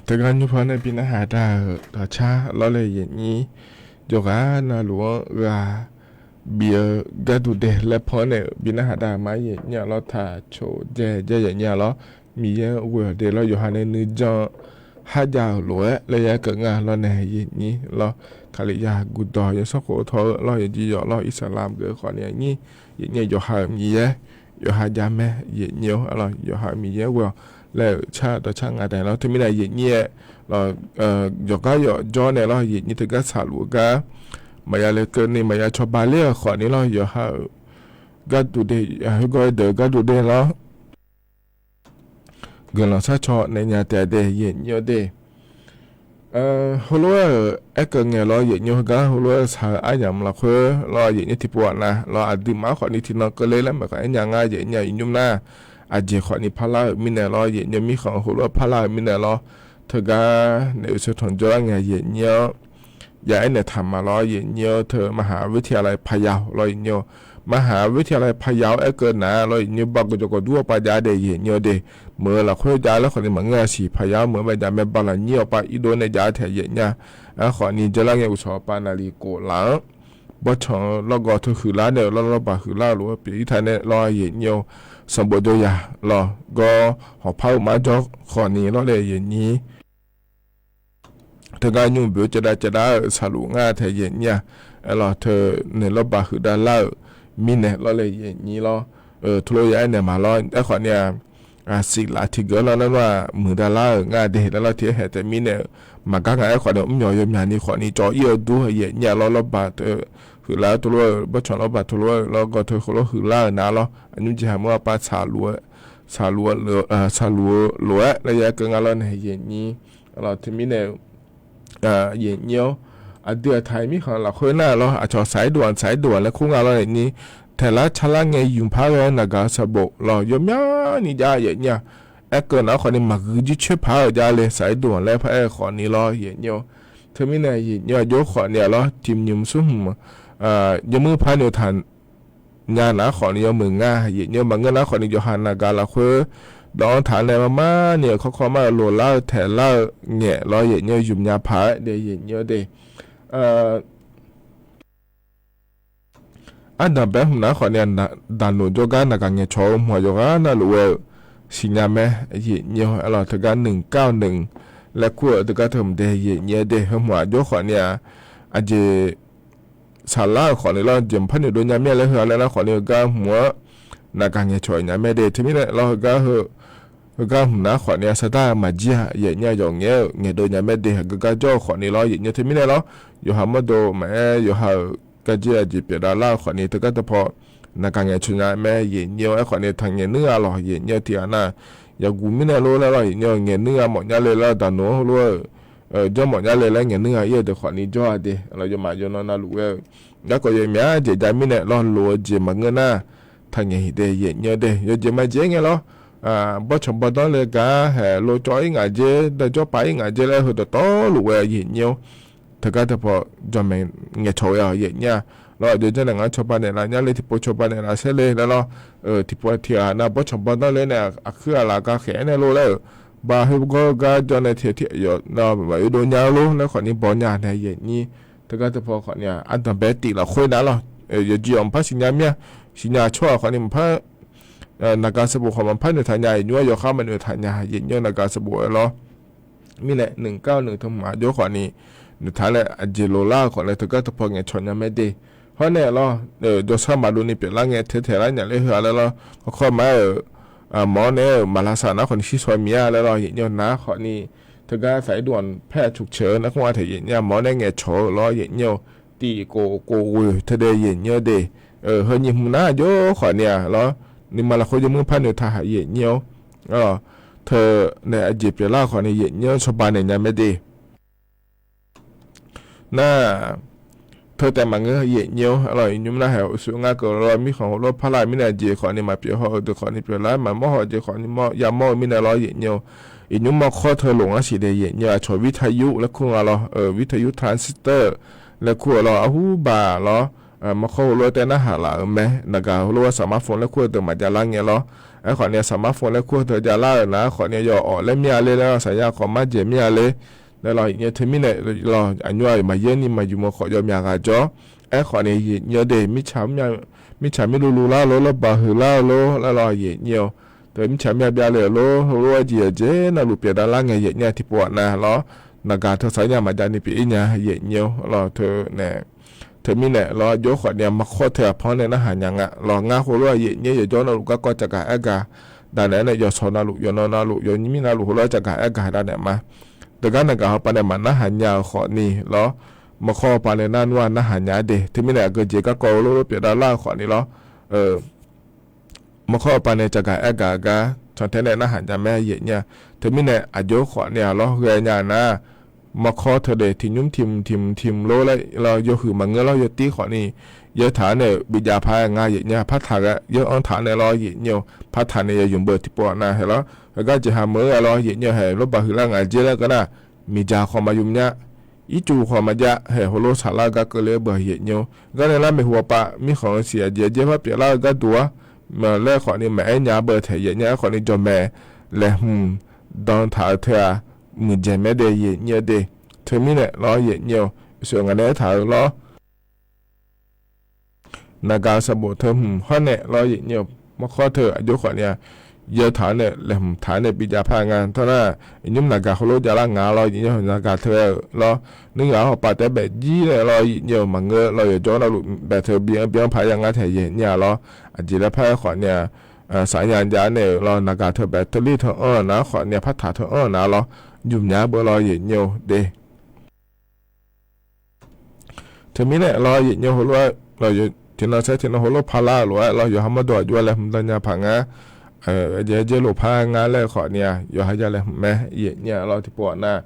Teugar nymr paw nae bi narhaq da-euq dawqcar lawr laer yaeqnyir, yawqghaq navluf-anr ghaq bif-eu garduq dae laer paw nae-euq bi narhaq da-euq ma yaeqnyir-a lawr, taq coq jae jae yaeqnyir-a lawr, Miqyaer ghoe-awq de lawr, yawqha nae nuijan kharjav-euq lof-aer laer yaer keuv nga lawr nae yaeqnyir lawr, Kalizaq guqdawq yawsanr khof tawv-eu lawr, yawqjeq yawq lawr, Irsaqlaq geuf-eu khawf ni yaeqnyir, yaeqnyir yawqha-euq Miqyaer, yawqha jamaer yaeqnyir-awr lawr, yawqha-euq Miqyaer ghoe-awq laer-euq car dawqcar nga dae lawr, teumirnae yaeqnyir-aer lawr, yawqgar yawqjawr nae lawr yaeqnyir teugar saqluf-eu gar maqya le keuvni maqya cawba ler-euq khawf ni lawr, yawqha-euq garduq dae, khoergawr-aer deuq-eu garduq dae lawr, guiqlanq sharcaw naeq nya taef dae yaeqnyir-awr de. Heulof-aer-euq aerkeuv ngae lawr yaeqnyir heugar heulof-aer saq-eu aryamq lafkhoer lawr yaeqnyir tiqpov-aq nav lawr, aqduimaf-anr khawf ni tiqnan keuvle laer maqkaq aer nya nga yaeqnyir-a, iqnymr nar aqjeq khawf ni parlar-euq mirnae lawr yaeqnyir, mirkhanq heulof-aer parlar-euq mirnae lawr, teugar naef uqshoe tanqjawr lar ngae yaeqnyir-awr, ya aernaeq taq ma lawr yaeqnyir-awr, teu มหาวิทยาลัยพะเยา lawr yaeqnyir-awr, มหาวิทยาลัยพะเยา aerkeuv nav lawr yaeqnyir, ba gawqjawq gawqdur-awr pav jav dae yaeqnyir-awr de, meuq-eu lafkhoer jav laer khawf ni maqngeur-a siq, พะเยา meuq-eu bae jamaer balav nyir-awr pav irdov nae jav taef yaeqnyir-a, aerkhawf ni jawrlar ngae uqshawq pav naqliq kof laf-anr bawrtsanq-eu lawrgawv teu huiqlar nae-euq lawrlawr baq huiqlar-eu lof-aer pyeuf-ir taq nae lawr yaeqnyir-awr, sanqbof jawr ya lawr gawr hawqpar-eu marjawr khawf ni lawr laer yaeqnyir teugar nymr byoeq caevdav caevdav-euq saqluf ngar taef yaeqnyir-a, aerlawr teu naeq lawrbaq huiqdav lar-euq mirnae lawr laer yaeqnyir lawr, teulof ya aernaeq ma lawr, aerkhawf ni-a, siqlaf tiqgeuf-anr lawr nar lawr-aq muiqdav lar-euq ngar de laer lawr, tiq-aer haeq taef mirnae-eu maqgar nga aerkhawf ni mr myawq yawmyaq ni khawf ni cawv-ir-eu dur yaeqnyir-a lawr, lawrbaq teu huiqlar-eu teulof-eu bawrtsanq lawrbaq teulof-eu lawrgawv teu khoerlof huiqlar-euq nav lawr, aqnymr jeq haq mur-a pav saqluf-eu saqluf-eu lof-aer laer ya aerkeuv nga lawr nae yaeqnyir, aerlawr teumirnae-eu yaeqnyir-awr, aqdui aqtaq-iq mirkhanq lafkhoer nar lawr, aqcawq saq-ir dov-aq saq-ir dov-aq laer kur nga lawr yaeqnyir, taeqlar carlar ngae ymq par ghae-eu naqgaq sanqbof lawr yawmyani jav yaeqnyir-a, aerkeuv nav-anr khawf ni maqgui jircoer paq-aer-euq jav le, saq-ir dov-aq laer paraer-eu khawf ni lawr yaeqnyir-awr, teumirnae yaeqnyir-a jov khawf ni-a lawr, tiq nymq smr hmq jawrmuir par noeqtaq nya nar khawf ni yawmuiq nga yaeqnyir, maqngeur nar khawf ni yawqha naqgaq lafkhoer dawq-anr taq nae marmar ni-euq kawrkawr mar-eu loq lar-eu taeqlar-eu ngaeq lawr yaeqnyir, ymq nya paq-aer daef yaeqnyir-awr de. Ardanqbae hmq nar khawf ni daqnoeq jawrgar naqgaq ngaeqcawq-eu hmq-aq yawqghaq navluf ghae-eu siqnya mae yaeqnyir-awr, aerlawr teugar nuiq kar-eu nuiq laer kur-eu teugar teu hmq de yaeqnyir-awr de, heu hmq-aq jov khawf ni-a, aqjeq saqlar-euq khawf ni lawr jeq maqpar noeqdov nya mir-a laer heu-a laer nar khawf ni heugar hmq-anr naqgaq ngaeqcawq-iq nya mae de, teumirnae lawr heugar heu heugar hmq nar khawf ni-a sardar maqjir-a yaeqnyir-a, yawf ngaeq-eu ngaeqdov nya mae de, heugar jawr-eu khawf ni lawr yaeqnyir teumirnae lawr, yawqha mawrdo maqaer yawqha-euq garjer aqjeq pyeufdav lar-eu khawf ni teugar teu paw naqgaq ngaeqcawq nya mae yaeqnyir-awr, aerkhawf ni taqngaeq nuir-a lawq yaeqnyir-awr, tiqghaq nar yaqguq mirnae lor laer lawr yaeqnyir-awr, ngaeq nuir-a mawf nya le laer daqnoeq-anr heulof-aer jawr mawf nya le laer ngaeq nuir-a ir-eu deuq khawf ni jawr-a de, lawr yawmaf yawnan navluf ghae-eu garkawv yawmyaq jeq jav mirnae lawr, loq-eu jeq maqngeur nar taqngaeq hiq de yaeqnyir-awr de, yawjeq maqjeq-aer ngae lawr, bawrtsanq bawrdanr le gar haeq lo cawv-ir ngaq jer, dajawr pav-ir ngaq jer laer heu dawqtawvluf ghae yaeqnyir-awr, teugar teu paw jawqmaeq ngaeqcawq ghae-awq yaeqnyir-a. Lawr aqjox janrnaeq ngar cawba naeqlaf nya le, tiqpov cawba naeqlaf saer le laer lawr, tiqpov tiqghaq nav bawrtsanq bawrdanr le nae aqkuir aqlaf gar khaeq-aer nae lor laer-euq, ba khoergawr gar jawr nae tiq tiq yawf nav maqoedov nya-eu lor laer khawf ni baw nya nae yaeqnyir, teugar teu paw khawf ni-a ardanqbae tif lafkhoer nav lawr, yawqjeq yawq maqpar siqnya mir-a, siqnya tsawrhaq khawf ni maqpar naqgaq sanqbof khawf maqpar noeqtaq nya, iqnymr-anr yawkhav maqnoeqtaq nya yaeqnyir-awr, naqgaq sanqbof-aer lawr mirnae nuiq kar-eu nuiq teu hmq-aq jov khawf ni noeqtaq laer aqjeq loq lar-eu khawf nae teugar teu paw ngaeqcawq nya mae de. Hawr nae lawr, jawrshar maqdov ni pyeuflar ngae taetaeq lar nya ler heu-a laer lawr, kawrkawr ma-aer-euq mawq-awr nae-euq maqlavsav nar khawf ni shir shaw mir-a laer lawr yaeqnyir-awr, nar khawf ni teugar saq-ir dov-aq paer-a coqceuq-eu nar khmr-a taeq yaeqnyir-a, mawq-awr nae ngaeqcawq-eu lawr yaeqnyir-awr, tif kof kof ghoeq teu dae yaeqnyir-awr de. Heu nyiq hmq nar jov khawf ni-a lawr, nuima lafkhoer jawrmuir par noeqtaq haq yaeqnyir-awr, teu nae aqjeq pyeuflar khawf ni yaeqnyir-awr cawba naeq nya mae de. Nar, teu taef maqngeur yaeqnyir-awr, aerlawr iqnymr nar haeq uqshoe ngar keuv lawr mirkhanq heulof parlar mirnae aqjeq khawf ni maqpyeuf haw-eu deuq khawf ni pyeuflar, maqmawr haw-eu jeq khawf ni yamawr-eu mirnae lawr yaeqnyir-awr, iqnymr mawrkawr teu lof ngar siq dae yaeqnyir-awr, aqcawq วิทยุ laer kur nga lawr, วิทยุ transistor laer kur-eu lawr, arhurbaq lawr, mawrkawr heulof-aer tae narhaq laf-euq mae, naqgaq heulof-aer saqmar fon laer kur-eu deuq maqjav lar ngae lawr, Aerkhawf ni smartphone laer kur-eu teu javlar-euq nar, aerkhawf ni yawawq laer mir-a ler laer, saqya khawf marjaeq mir-a ler laer lawr, iqnyir teumirnae lawr, aqnymr-aq maqyaer ni maqyuq mawr khawf yawmyaq ghaq jawr. Aerkhawf ni yaeqnyir-eu de, mirtsaq mirluvluv lar-eu lor, lawrbaq huiqlar-eu lor laer lawr, yaeqnyir-eu. Teu mirtsaq mir-a byav le-euq lor, heulof-aer jeq yawqjeq navluf pyeufdav lar ngae yaeqnyir-a tiqpov ghaq nav lawr, naqgaq teu saqnya maqjav ni pyeuf-ir nya yaeqnyir-eu lawr, teu nae teumirnae lawr, aqjox khawf ni-a maqkhawr teu-aq panr nae narhaq nya nga lawr, ngar heulof-aer yaeqnyir-eu yawqjawr navluf garkawv caqgaq aer gaq, daq naeq-aer nae yawqshawq navluf, yawqnan navluf, yawnyir mir navluf heulof-aer caqgaq aer gaq daq naeq ma. Deugar naqgaq hawpaq nae maqnarhaq nya-euq khawf ni lawr, maqkhawr hawpaq nae narnmr-a narhaq nya-aer de. Teumirnae aqgeujeq garkawv lof lof pyeufdav lar-eu khawf ni lawr, maqkhawr hawpaq nae caqgaq aer gaq gar cantae nae narhaq nya mae yaeqnyir-a. Teumirnae aqjox khawf ni-a lawr, ghae nya nar, maqkhawr teu de tiqnymr tiq mq tiq mq tiq mq lor laer lawr, yawhuiq maqngeur lawr, yawtir khawf ni yawtaq-anr nae bijav par-aer nga yaeqnyir-a, partaq ghae yawr-anr taq-anr nae lawr yaeqnyir-eu, partaq nae yawzmq beu tiqpov ghaq nav hae lawr, heugar jeqha meuq-eu ghae lawr yaeqnyir-eu, hae lawrbaq huiqlar ngaq jer laer gar nar, miqdzaq khawf maqyuif nya, ircuf khawf maqjav, hae heulof saqlar-eu gar keuvle-eu beu yaeqnyir-eu, gar nae lar maeqhu hawpaq mirkhanq-eu siq aqjeq aqjeq par pyeuflar-eu gharduq-ar, laer khawf ni maqaer nya beu taeq yaeqnyir-a, aerkhawf ni jawqmaeq laeqhmq dan taq-eu teu-aq, muiqdzaeq mae de yaeqnyir-eu de. Teumirnae lawr yaeqnyir-eu, sheuq ngaq nae aertaq-eu lawr, naqgaq sanqbof teu hmq hawr nae lawr yaeqnyir-eu, maqkhawr teu aqjox khawf ni-a, yawtaq-anr nae laeqhmq taq-anr nae bijav par nga tawr nar, iqnymr naqgaq heulof javlar nga lawr yaeqnyir-eu, naqgaq teu ghae-eu lawr, nuighaq-anr hawpaq taef-aer baef jir nae lawr yaeqnyir-eu maqngeur lawr, yawqjawr navluf baef teu bi-anr bi-anr paq-aer ya ngar taeq yaeqnyir-a lawr, aqjeq laer par-aer khawf ni-a, saqnya jav nae-euq lawr, naqgaq teu baef teulir teu anr-eu nar khawf ni-a, partaq teu anr-eu nar lawr, yumq nya beu lawr yaeqnyir-eu de. Teumirnae lawr yaeqnyir-eu heulof-aer, tiqnan saer tiqnan heulof parlar-euq lof-aer lawr, yawqha mawrdo aqjox-aer laeqhmq dan nya paq ngar, aqjeq aqjeq lofpar ngar laer khawf ni-a, yawqha ya laeqhmq mae yaeqnyir-a lawr tiqpov ghaq nav,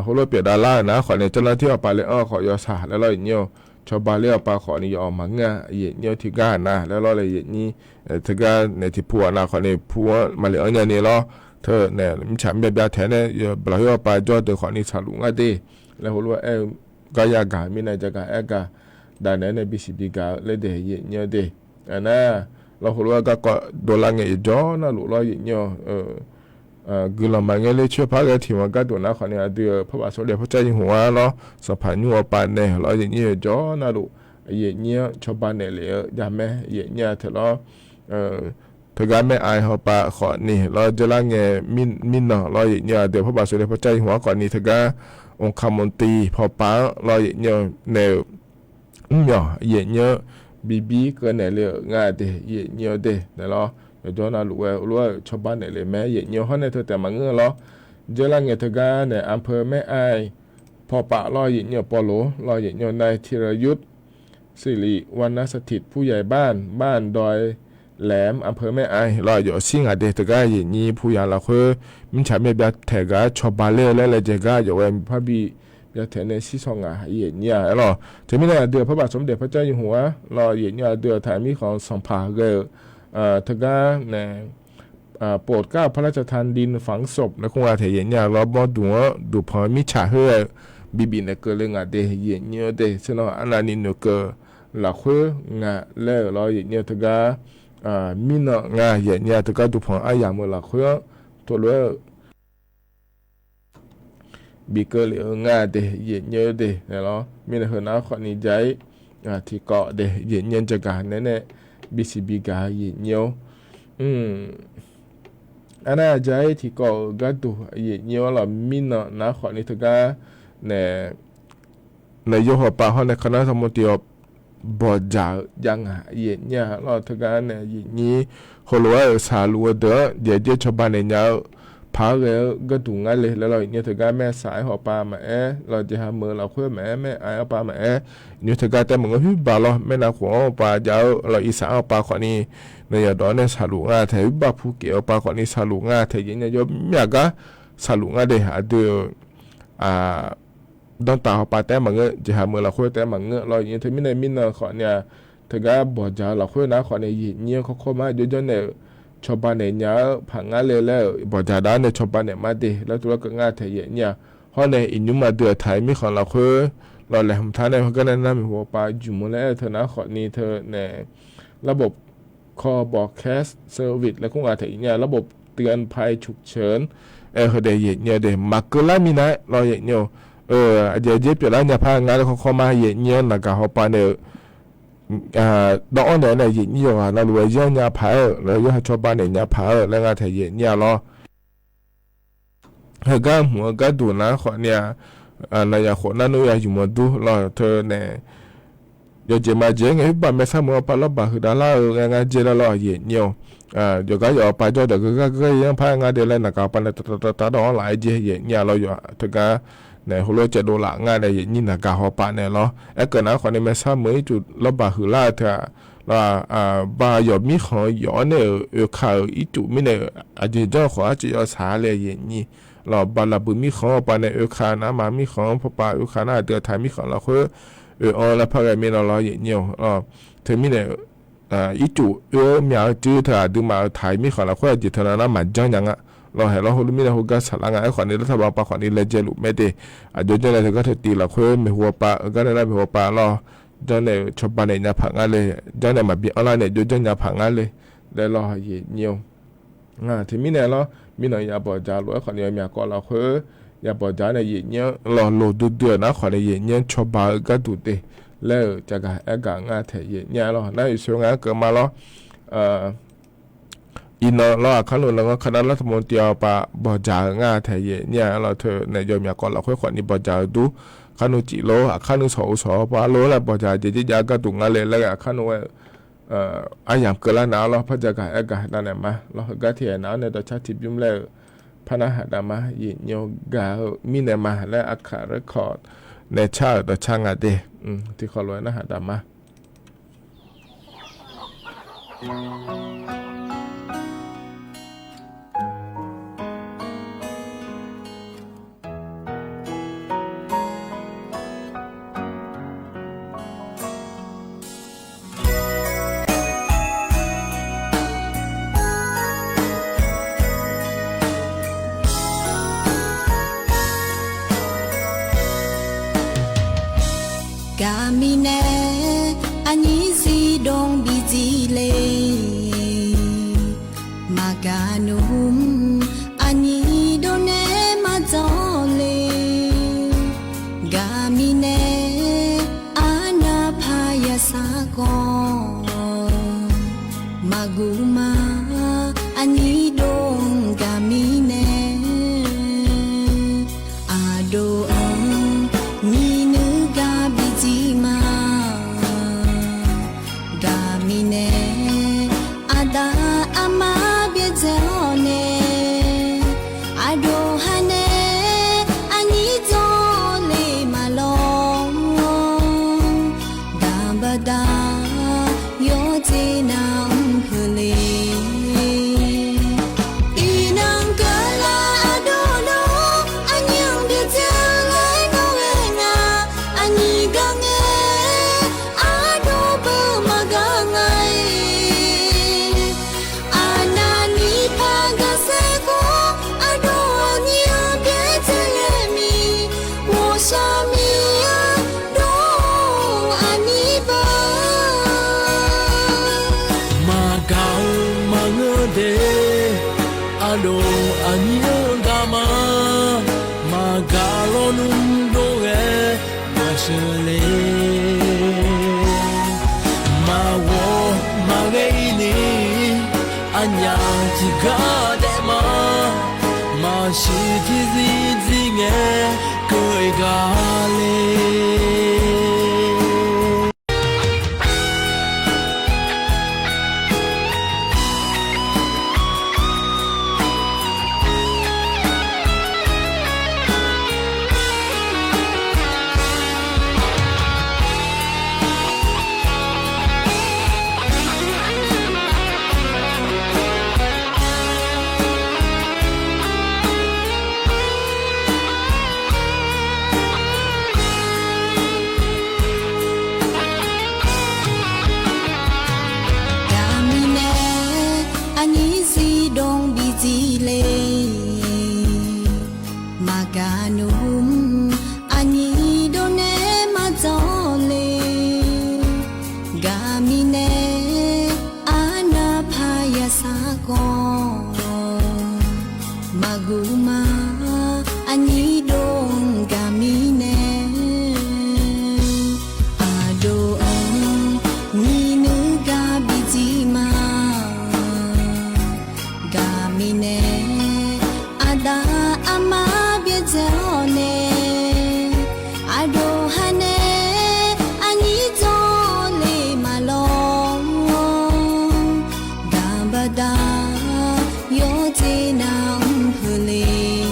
heulof pyeufdav lar-euq nar khawf ni-a, เจ้าหน้าที่ hawpaq le anr-eu khawf yawshaq laer lawr yaeqnyir-eu, cawba ler-eu hawpaq khawf ni yawf-awq maqngeur-a yaeqnyir-eu, tiqgar ghaq nav laer lawr le yaeqnyir, teugar nae tiqpov ghaq nav khawf ni pu-anr maqle anr nya ni lawr, teu nae mirtsaq mir byav taeq nae, lafkhoer hawpaq jawr deuq khawf ni saqluf ngar de laer heulof-aer aer-eu, gar yagaq mirnae jagaq aer gaq, daq naeq-aer nae bisiq bi gaq-eu laer de yaeqnyir-eu de. Aqnar, lawr heulof-aer garkawv dovlar ngae yawqjawr navluf lawr yaeqnyir-eu, guiqlanq maqngeur ler coer par ghae tiq maq gharduq nar khawf ni aqdui-euq พระบาทสมเด็จพระเจ้าอยู่หัว lawr, sanqpaq nymr hawpaq nae lawr yaeqnyir-eu yawqjawr navluf, yaeqnyir-anr cawba naeqlef-eu javmae yaeqnyir-a teu lawr, teugar maer-a hawpaq khawf ni lawr, dzeurlar ngae mirnan lawr yaeqnyir-a deuq พระบาทสมเด็จพระเจ้าอยู่หัว khawf ni teugar, องคมนตรี hawpaq-anr lawr yaeqnyir-eu nae-euq mrmyawq yaeqnyir-anr bibir keuv naeqle-euq nga de yaeqnyir-eu de nae lawr, yawqjawr navluf ghae heulof-aer cawba naeqlef mae yaeqnyir-eu hawr nae teu taef maqngeur-eu lawr, dzeurlar ngae teugar nae อำเภอแม่อาย hawpaq lawr yaeqnyir-eu ปอหลวง lawr yaeqnyir-eu นายธีรยุทธ สิริวรรณสถิต ผู้ใหญ่บ้านบ้านดอยแหลม อำเภอแม่อาย lawr yawf shir ngaq de teugar yaeqnyir puq yaq lafkhoer mirtsaq mir byav taeq gar cawba ler-eu laer laejae gar yawf ghae par bi byav taeq nae shir shaw ngaq yaeqnyir-a aer lawr. Teumirnae aqdui-euq พระบาทสมเด็จพระเจ้าอยู่หัว lawr yaeqnyir aqdui-euq taq mirkhanq sanqpaq ghae-euq teugar nae โปรดเกล้าพระราชทานดินฝังศพ laer kur nga taeq yaeqnyir-a lawr, mawrduq-anr duqpanq mirtsaq khoer ghae-eu bibif naeq keuvle ngaq de yaeqnyir-eu de. Tser nan arnavni noeqkeuv lafkhoer nga laer-euq lawr yaeqnyir-eu teugar, mirnan nga yaeqnyir-a teugar duqpanq aryamq-eu lafkhoer-anr tov lof-aer-eu bikeuv lef-eu nga de yaeqnyir-eu de nae lawr. Mirnae heunav khawf ni ja-ir tiqkawv de yaeqnyir-eu jagaq nae nae bisiq bi gaq yaeqnyir-or. Arnav ja-ir tiqkawv-euq gharduq yaeqnyir-awr lawq, mirnan nar khawf ni teugar nae, nae yawr hawpaq hawr nae kaqnar sanqbof tiq-awr bawqdzaq-eu jav ngaq yaeqnyir-a lawr, teugar nae yaeqnyir heulof-aer-euq saqluf-eu deuq-anr jaeq jaer cawba naeq nya-eu paq-aer ghae-eu gharduq ngar le laer lawr, yaeqnyir teugar maersaq-aer hawpaq maqaer lawr, jeqha meuq lafkhoer maqaer, maer-a-aer hawpaq maqaer, yaeqnyir teugar taef maqngeur huiq baq lawr, maernavkhof-anr hawpaq jav-eu lawr, irsaq-anr hawpaq khawf ni nae yawqdawq-anr nae saqluf nga taeq huiq baq pu kef hawpaq khawf ni saqluf nga taeq yaeqnyir yawmyaq gar saqluf ngar de. Aqdui-euq danrtaf hawpaq taef maqngeur, jeqha meuq lafkhoer taef maqngeur lawr, yaeqnyir teumirnae mirnan khawf ni-a, teugar bawqdzaq-eu lafkhoer nar khawf ni yaeqnyir-anr kawrkawr ma jawrjawr naeq-euq cawba naeq nya-eu paq ngar le laer-euq bawqdzaq dav-anr nae cawba naeq ma de laer tov lar keuv ngar taeq yaeqnyir-a. Hawr nae iqnymr aqdui-euq taq-eu mirkhanq lafkhoer lawr laeqhmq taq nae heugar nae nar maeqhu hawpaq jmq-eu laer aer-eu teu nar khawf ni teu nae ระบบ คอ broadcast service laer kur nga taef yaeq nyir-a, ระบบเตือนภัยฉุกเฉิน aer-eu heudeuq yaeq nyir-a de, maqkeuv lar minav-aer lawr yaeq nyir-a. Aqjeq jeq pyeuflar nya par nga laer khawr khawr ma yaeq nyir-anr naq gaq hawpav nae-eu dawv-anr naeq-aer nae yaeq nyir yawqghaq navluf-aer yanr nya paq-aer-euq, lawr yawqha cawba naeq nya paq-aer-euq laer nga taef yaeq nyir-a lawr. Heugar hmq-eu gharduq nar khawfni-a, naqyaf khof nar nmr ya yumq-eu dur lawr teu nae, yawqjeq maqjeq-aer ngae khoer baq maersar meuq-awr pav lawrbaq huiqdav lar-eu ngae ngar jaer lar lawr yaeq nyir-a. Yawqgar yawf-awr pav jawr deuq geugar geugar yanr par-aer ngar de laer naq gaq hawpav nae taq taq taq taq dawv-anr laf-aer jaer yaeq nyir-a lawr. Yawf teugar nae heulof-aer caevdov laf ngar nae yaeq nyir naq gaq hawpav nae lawr. Aerkeuv nar khawfni maersar meuq ircuf lawrbaq huiqlar-eu teu-aq, lawr, ba yawf mirkhanq-eu yawf-anr nae-euq oeka-euq ircuf mirnae-euq aqjeq janr-eu khawf arcuiv yawsaq-a laer yaeq nyir. Lawr, baqlaqbuiq mirkhanq-anr hawpav nae oeka nar ma mirkhanq-anr pawpav oeka nar aqdui-aq taq mirkhanq lafkhoer oe-anr laer par ghae mirnae lawr yaeq nyir-a. Teumirnae ircuf oe-eu myaq-eu cuiv teu aqduimaf-euq taq-iq mirkhanq lafkhoer aqjeq teu nar maqjanr nya nga. Lawr, haeq lawr heulof mirnae heugar saqlar nga. Aerkhawfni lartaq baqpav khawfni laejae luf mae de. Aqjox janr nae teugar teu tiv lafkhoer maeqhu hawpav-eu gar nae lar maeqhu hawpav lawr, janr nae-euq cawba naeq nya paq ngar le. Janr nae maqbi anrlar nae jov janr nya paq ngar le laer lawr yaeq nyir-a. Teumirnae lawr, mirnan ya bawqjaq lof-aer khawfni yawmyaq kawv lafkhoer ya bawqjaq nae yaeq nyir-anr lawr loq duidui-euq nar khawfni yaeq nyir-anr cawba-eu gharduq de laer-euq caqgaq aergaq ngar taef yaeq nyir-a lawr. Nar yawqshoe nga-aer keuv ma lawr. Iqnan lawr, aqkar nmr nan-anr kar nar lartaq bawqjaq-eu ngar taef yaeq nyir-a lawr. Teu nae yawmyaq kawv lafkhoer khawfni bawqjaq-eu dur, aqkar nmr cif lor, aqkar nmr sawq-eu sawq-awr par lor laer bawqjaq jeq jeq jav gharduq ngar le laer ghae aqkar nmr-aer aryamq keuvlar nar-awr lawr par jaqgaq aergaq dav naeq ma lawr. Heugar tiqaer nar-awr nae dawqcar tiqbymr laer-euq par narhaq dav ma. Yaeq nyir-a gaq-eu mirnae ma laer Aqkaq record nae car-euq dawqcar nga de. Tiqkhawf lof-aer narhaq dav ma. Gaqmirnae aqnyir zifdov bidzir le. Maqgaq nmr aqnyir dov nae maqdzawr le. Gaqmirnae arnavpaq yasar khawf maqguv ma. Aqnyir dov gaqmirnae aqdov-anr nyiq nuir gar bidzir ma. Gaqmirnae aqda aqma byaerdzae-awr nae, aqdov ha nae aqnyir dzawr le maqlawr-awr, daq baqda yawdzer nar-anr keuvle. Iqnan keuvlar aqdov dov aqnyir-anr byaerdzae-eu laer nawr ghae nga. Aqnyir gar ngae aqdov beu maqgaq nga-ir. Aqnavni par gaqsaer khawf aqdov aqnyir-anr byaerdzae-eu mir, ghawqshaq mir-anr dov aqnyir beu. Maqgaq-eu maqngeur de, aqdov aqnyir-anr gaq ma. Maqgaq lawnmr dov ghae maqsheuq le. Maqghawq maqghae-ir ni, aqnyaf tiqgar daef ma. Maqsiq tiqzir zir ngae keuv-eu gaq le. Aqnyir dov-anr gar mirnae, aqdov-anr nyiq nuir gar bidzir ma. Gar mirnae, aqda aqma byaerdzae-awr nae, aqdov ha nae aqnyir dzawrle ma lawr. Gar baqda yawdzer nar-anr heuler.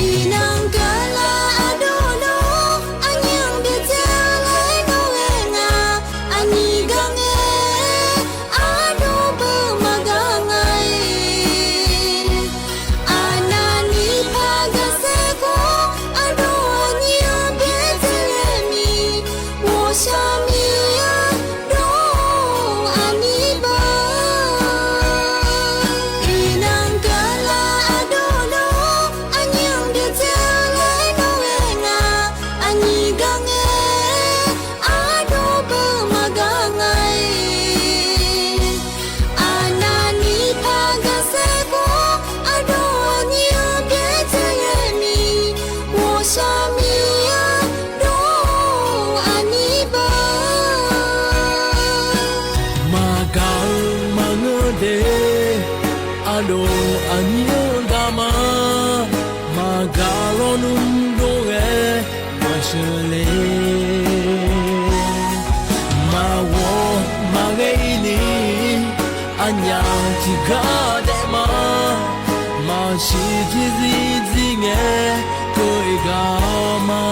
Iqnan keuvlar aqdov dov, aqnyir-anr byaerdzae laer dov ghae nga. Aqnyir gar ngae, aqdov beu maqgar nga-ir. Aqnavni par gar saerkhof, aqdov aqnyir-anr byaerdzae laer mi. Ghawqshaq mir-anr dov aqnyir beu. Iqnan keuvlar aqdov dov, aqnyir-anr byaerdzae laer dov ghae nga. Aqnyir gar ngae, aqdov beu maqgar nga-ir. Aqnavni par gar saerkhof, aqdov aqnyir-anr byaerdzae laer mi. Ghawqshaq mir-anr dov aqnyir beu. Maqgaq-eu maqngeur de, aqdov aqnyir-anr gar ma. Maqgaq lawnmr dov ghae maqsheuq le. Maqghawq maqghae-ir ni, aqnyaf tiqgar daef ma. Maqsiq tiqzir zir ngae, keuv-ir gar ma.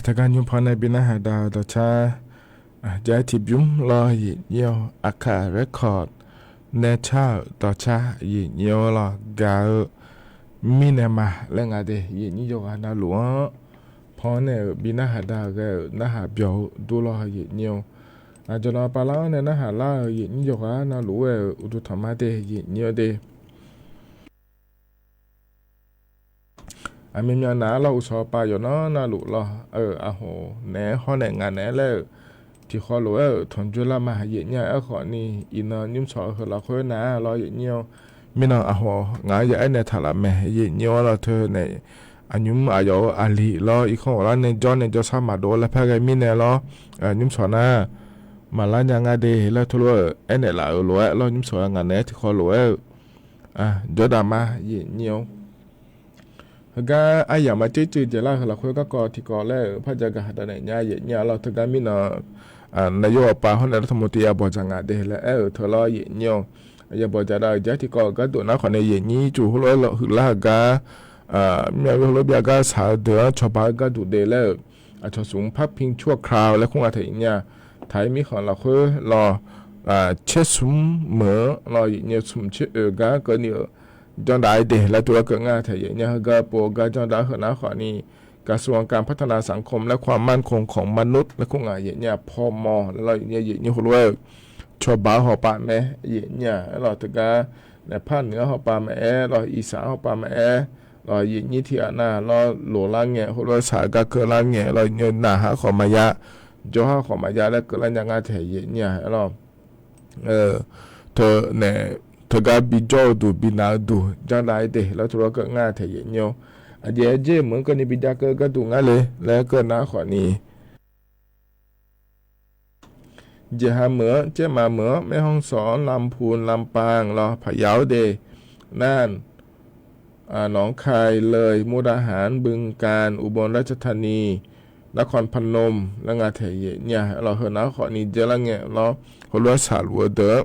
Teugar nymr paw nae bi narhaq da-eu dawqcar, jav-aer tiqbymr lawr, yiq nyir-awr, Aqkaq Record nae car-euq dawqcar yiq nyir-awr lawr gaq-eu mirnae ma laer nga de, yiq nyir yawqghaq navluf-anr paw-anr nae-euq bi narhaq da-eu ghae-euq narhaq byawq-eu dur lawr yiq nyir-awr. Aqjeq nan pavlar-anr nae narhaq lar-euq yiq nyir yawqghaq navluf-aer-euq uqduq tanqma de yiq nyir-awr de. Aqmyanmyan naq-ar lawr uqshawq pav yawqnan navluf lawr-euq aqhoq naeq-aer hawr nae ngaq naeq-aer laer-euq tiqkhawv lof-aer-euq tanqjoe lar ma yiq nyir-a. Aerkhawf ni iqnan nymrshawq-eu heu lafkhoer nar-ar lawr yiq nyir-awr. Mirnan aqhoq ngaq-anr ya aernaeq taq laf mae yiq nyir-awr lawr teu nae aqnymr aqyawf-euq aqli lawr irkanr ghawqlar nae jawr nae jawrshar maqdov laer par ghae mirnae lawr, nymrshawq nar maqlar nya nga de laer teulof-aer aernaeq laf-euq lof-aer lawr nymrshawq-aer ngaq naeq-aer tiqkhawv lof-aer-euq jawrdaq ma yiq nyir-awr. Heugar aryamq aqtser tsuif jeq lar heu lafkhoer garkawv tiqkawv laer-euq par ja gaq haqdawq naeq nya yiq nyir-a lawr teugar mirnan nae yawr ghawqpav hawr nae lar tmq tiq ya bawqdzaq ngaq de laer aer-euq teu lawr yiq nyir-awr. Ya bawqdzaq dav-euq jar tiqkawv-euq gharduq nar khawf nae yiq nyir tsuif heulof-aer lawr huiqlar-euq gar, myav yawr heulof byav gar shaq-eu deuq-anr cawba-eu gharduq de laer-euq aqcawq smq par ping cawr-eu kra-eu laer khoer nga taef yiq nyir-a. Taq-ir mirkhanq lafkhoer lawr caer smq meuq-anr lawr yiq nyir smq caer oeq gar keuvni-euq janrdaq-aer de laer tov-aer keuv ngar taef yiq nyir-a. Heugar pov-eu gar janrdaq-aer heu nar khawf ni กระทรวงการพัฒนาสังคมและความมั่นคงของมนุษย์ laer khoer nga yiq nyir-a. Pawmaw laer lawr yiq nyir-a. Yiq nyir heulof-aer-euq cawba-eu hawpav mae yiq nyir-a. Aer lawr teugar naeq par nuiq-anr hawpav maqaer lawr irsaq-anr hawpav maqaer lawr yiq nyir tiq ghaq nar lawr loq lar ngae heulof-aer shaq-eu gar keuv lar ngae lawr yiq nyir-a. Naq har khawf maqya, jawr har khawf maqya laer keuvlar nya ngar taef yiq nyir-a. Aer lawr teu nae teugar bijawr-eu duq binaq-eu duq janrdaq-aer de laer tov-aer keuv ngar taef yiq nyir-awr. Aqjeq-aer jer meuq-anr keuvni bijav keuv gharduq ngar le laer keuv nar khawf ni เชียงราย meuq-anr, เชียงใหม่ meuq-anr, แม่ฮ่องสอน ลำพูน ลำปาง lawr พะเยา de, น่าน หนองคาย เลย มุกดาหาร บึงกาฬ อุบลราชธานี นครพนม laer nga taef yiq nyir-a. Aer lawr heu nar khawf ni jaelar ngae lawr heulof-aer shaqluf-eu deuq-anr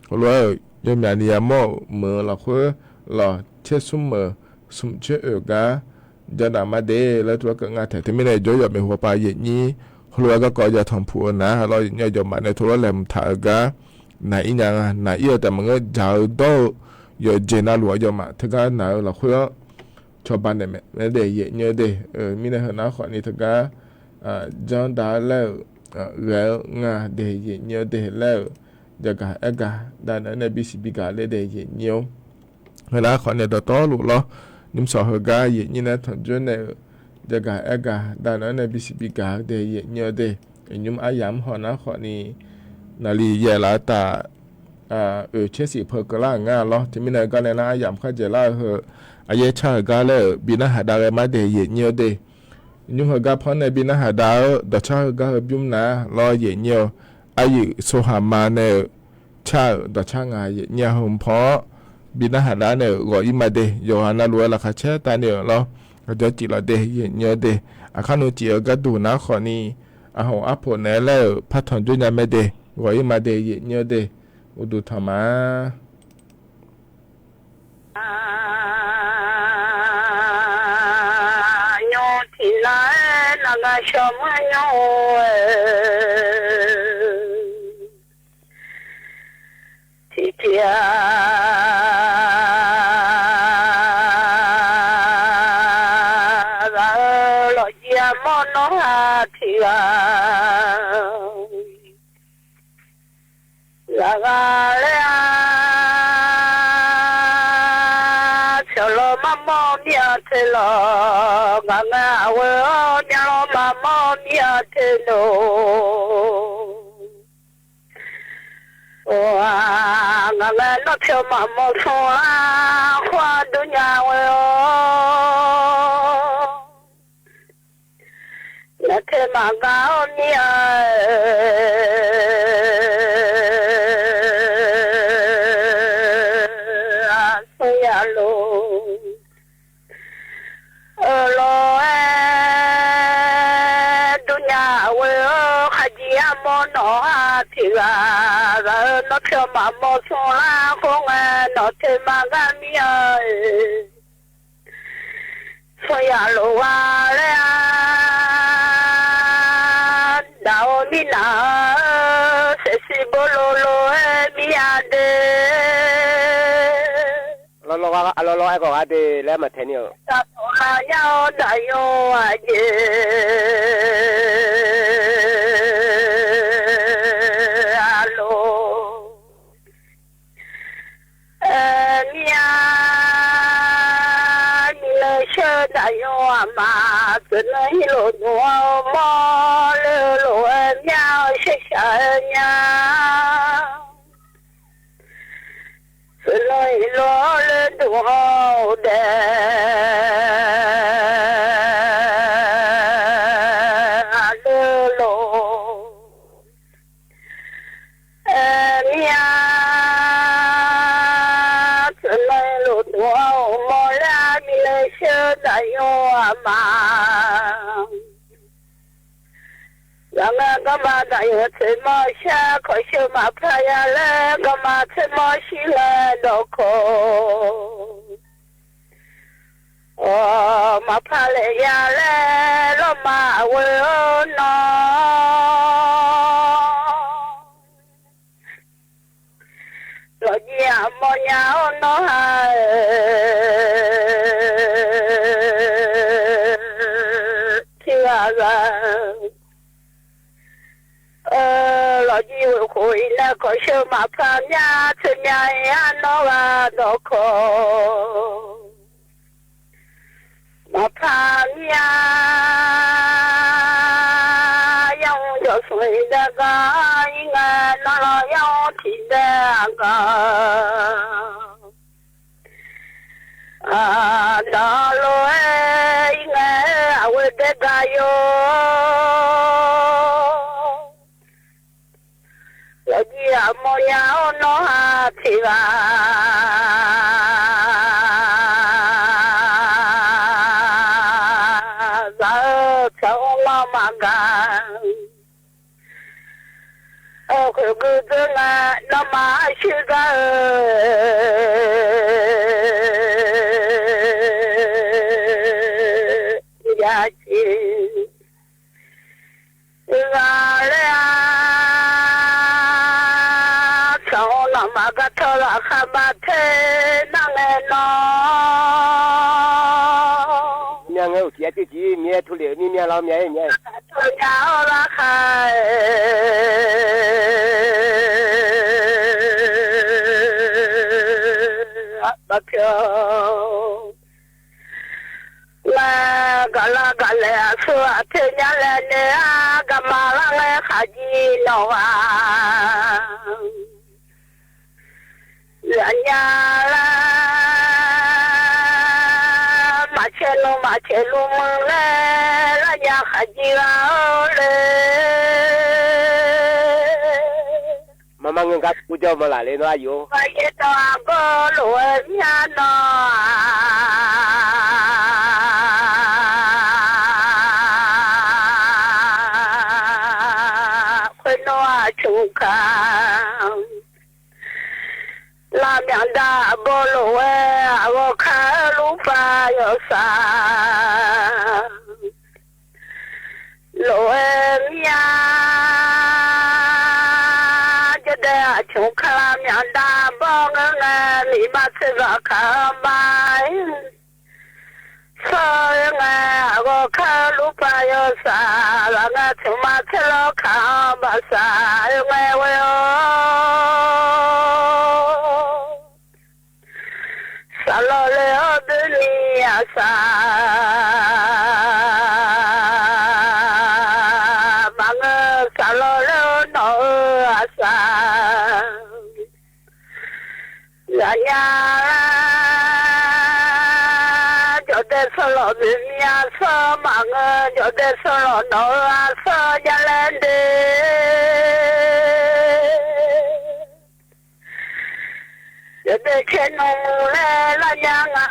heulof-aer-euq yawmyaq ni yamawr-euq meuq-eu lafkhoer lawr caer smq meuq smq caer oeq gar janrdaq ma de laer tov-aer keuv ngar taef. Teumirnae jawr yawq maeqhu pav yiq nyir heulof-aer garkawv ya tanqpuq nar lawr yiq nyir-a. Aqyawfmaf nae tov-aer laeqhmq taq-eu gar naq-ir nya nga. Naq-ir-eu taef maqngeur, dzaq-eu dawr-eu yawqjeq navluf aqyawfmaf teugar naq-eu lafkhoer-anr cawba naeq mae daef yaeq nyi-eu de. Mirnae heu nar khawfni teugar janr da-eu laer-euq ghae-eu nga de yaeq nyi-eu de laer-euq jagaq aergaq da naeq-aer nae bisiq bigaq ler daef yaeq nyi-awr, heu nar khawfni dawqtawvluf lawr, nymrsawq heugar yaeq nyi nae tanqjoer naeq-euq jagaq aergaq da naeq-aer nae bisiq bigaq-eu de yaeq nyi-eu de. Nymr aryamq-anr haw nar khawfni naqli yaeq laf-eu taf oeq caer siq peu keuvlar-euq nga lawr. Teumirnae gar nae nar aryamq kharjaeq lar-eu heu, aryaer car-euq gar laer-euq bi narhaq dav ghae mar de yaeq nyi-eu de. Nymr heugar panr nae bi narhaq dav-eu dawqcar heugar heu bymr nar lawr yaeq nyi-eu, aryuif sohaq ma nae-euq car-euq dawqcar ngaq yaeq nyi-a heu paw-awr, bi narhaq dav nae-euq ghawq-ir ma de. Yawqghaq navluf-aer laqkhaq caer tavni-euq lawr, aqjawr cif laf de yaeq nyi-eu de. Aqkar nmr cif-eu gharduq nar khawfni, aqhawq arpoq naeq-aer laer-euq partanq jawr nya mae de, ghawq-ir ma de yaeq nyi-eu de. Uqduq tanq ma. Nymr tiqnar-aer naqgaq shawq manr nymr-eu tiqtiq-aq, ghaq-eu lawqjir armawr nawr ha tiqghaq, ghaq ghaq laer-a, tsawq law mar mawr mir-a te lawq, ngaq ngae aqghoe-awr myavlanr mar mawr mir-a te lawq. Ngaq ngae nawr pyawq maqmawr smr lar khawf-a dur nya ghoe-awr, nawq te maqgar-awr mir-a, aqsur yalof Euq lawq-aer durnya ghoe-eu khaqjir armawr nawq-a tiqghaq ghaq-eu nawr pyawq maqmawr smr lar khoerngae nawq te maqgar mir-a, smr yalof gha laer-a, daq-eu mirnav-eu saefsiq bor lov lof-aer mir-a de. Lawrlawr aerkhawf gha de laer maqtae ni-euq. Taqtawq lar yar-awr daqyan aqjeq-a lor. Aer mir-a, mirnae shar daqyan aqma, teuqnan irlof dmq-awr mawrle-eu lof-aer mir-a, shar shaq-aer nya. Teuqnan irlof-awr le dmq-awr-eu daef-a le lof. Aer mir-a, teuqnan irlof dmq-awr-euq mawrle-a, mirnae shar daqyan aqma. Ngaq ngae garma daqyan tsoeqmawr shar kawq sheu maqpar ya laer garma tsoeqmawr shir ngae dawqkawq. Awq, maqpar laeq ya laer lawrma ghoe-awr nawr. Lawqjir aqmawr nya-awr nawr ha-eu tiqghaq ghaq. Lawqjir ghoeqkhof-ir nae kawq sheu maqpar mya tsoeqmya-ir-a nawr ghaq dawqkawq. Maqpar mir-a, yamr jawq smq-ir dae gar-ir ngae nawr lawq yamr tiqdae aqgaq. Aqdaq lof-aer ir ngae aqghoe dae gar yawr. Lawqjir aqmawr nya-awr nawr ha tiqghaq zaq-eu tsaq-awr nawr maqgaq. Khoeqgui dzeur ngae nawmaf arshuir gar-eu jaciq ghaq laer-a, tsaq-awr nawmaf gartawr laqkhaq maqter nar ngae nawr. Tiqjeq Miqyaer taqle-eu mirmya lar mya-aer nya-aer, taqle-awr larkhav-aer maqpyeuf. Ngar gaqlar gaqlaeq aqsur aqtoer nya laer nae-a, gaqma lar ngae khaqjir nawq ghaq zaqnya lar, maqcaev nmr maqcaev lmr laer lar nya khaqjir ghaq-awr le. Maqma ngeur gar ur jawr ma laf le nawr aqyuif-or. Maqyaer dawq aqgawr lof-aer myanr nawq-aq, khoernar aqcmq kaq lavmyanr dav aqbawr lof-aer aqghawq kar lurpav yawsaq lof-aer myanr. Jawrdaef aqcmq kaq lavmyanr dav aqbawr ngeur ngae, miqma tserzaq kaq-anr ma-aer sawr-eu ngae, aqghawq kar lurpav yawsaq laf ngae, tmqma tser lawr kaq-anr baqsaq-eu ngae ghoe-awr, saqlawq le-awr doeni aqsaq maqngeur, saqlawq le-awr nawq-eu aqsaq zaqnya lar. Jawrdaef sanrlawq boeqmya sawr maqngeur, jawrdaef sanrlawq nawq-eu aqsaq nya laer de. Yawdaef caernmr laer lar nya nga,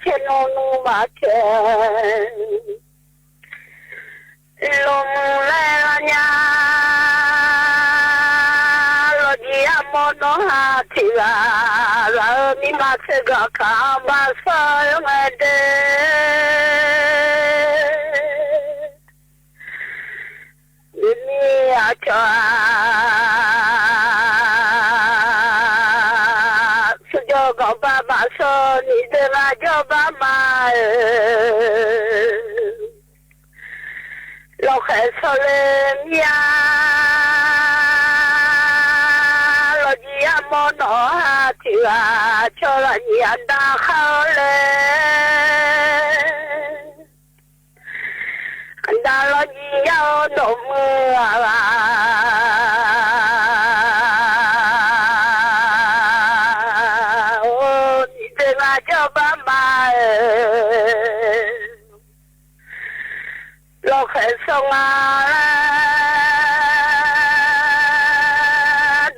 caernmr nmr maqcaev lmr laer lar nya. Lawqjir armawr nawr ha tiq ghaq ghaq-eu, mirma tserzaq kaq-anr baqsaq-eu ngae de. Noeqni aqcawq-aq, smrjawr ganq bar maqsawr, miqdzaeq ghaq jawr bar ma-eu. Lawqkhaeq sawr le mir-a, lawqjir armawr nawq-anr ha tiq ghaq cawq lafnyiq aqda khar-awr le. Aqda lawqjir yar-awr dawqmuiq ghaq ghaq-or, miqdzaeq ghaq jawr bar ma-eu. Lawqkhaeq sawr nga laer,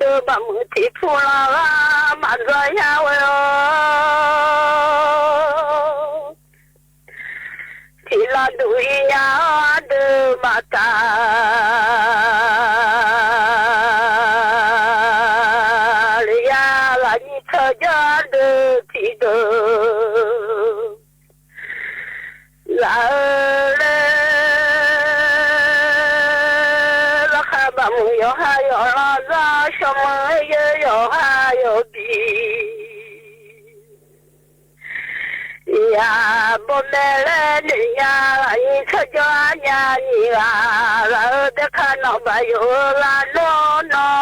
deuq baqmuiq tiq pur lanr ghaq maqdzawr yar ghoe-awr, tiq lanr duq ir nya-awr ardeuv maqtaf. Leyar ghaq nyiq tsawrjawr ardeuv tiqdeuq zaq-eu le. Lawrkhaq baqmuiq yawqha yawqlanr zanr, shawr meuq-aer yawqha yawbi. Iqghaq bawmae laer noeq nya, aqnyir tsawrjawr arnya nyiq ghaq ghaq-eu, daerkar nawq baq yawf-eu ghaq nawr nawr.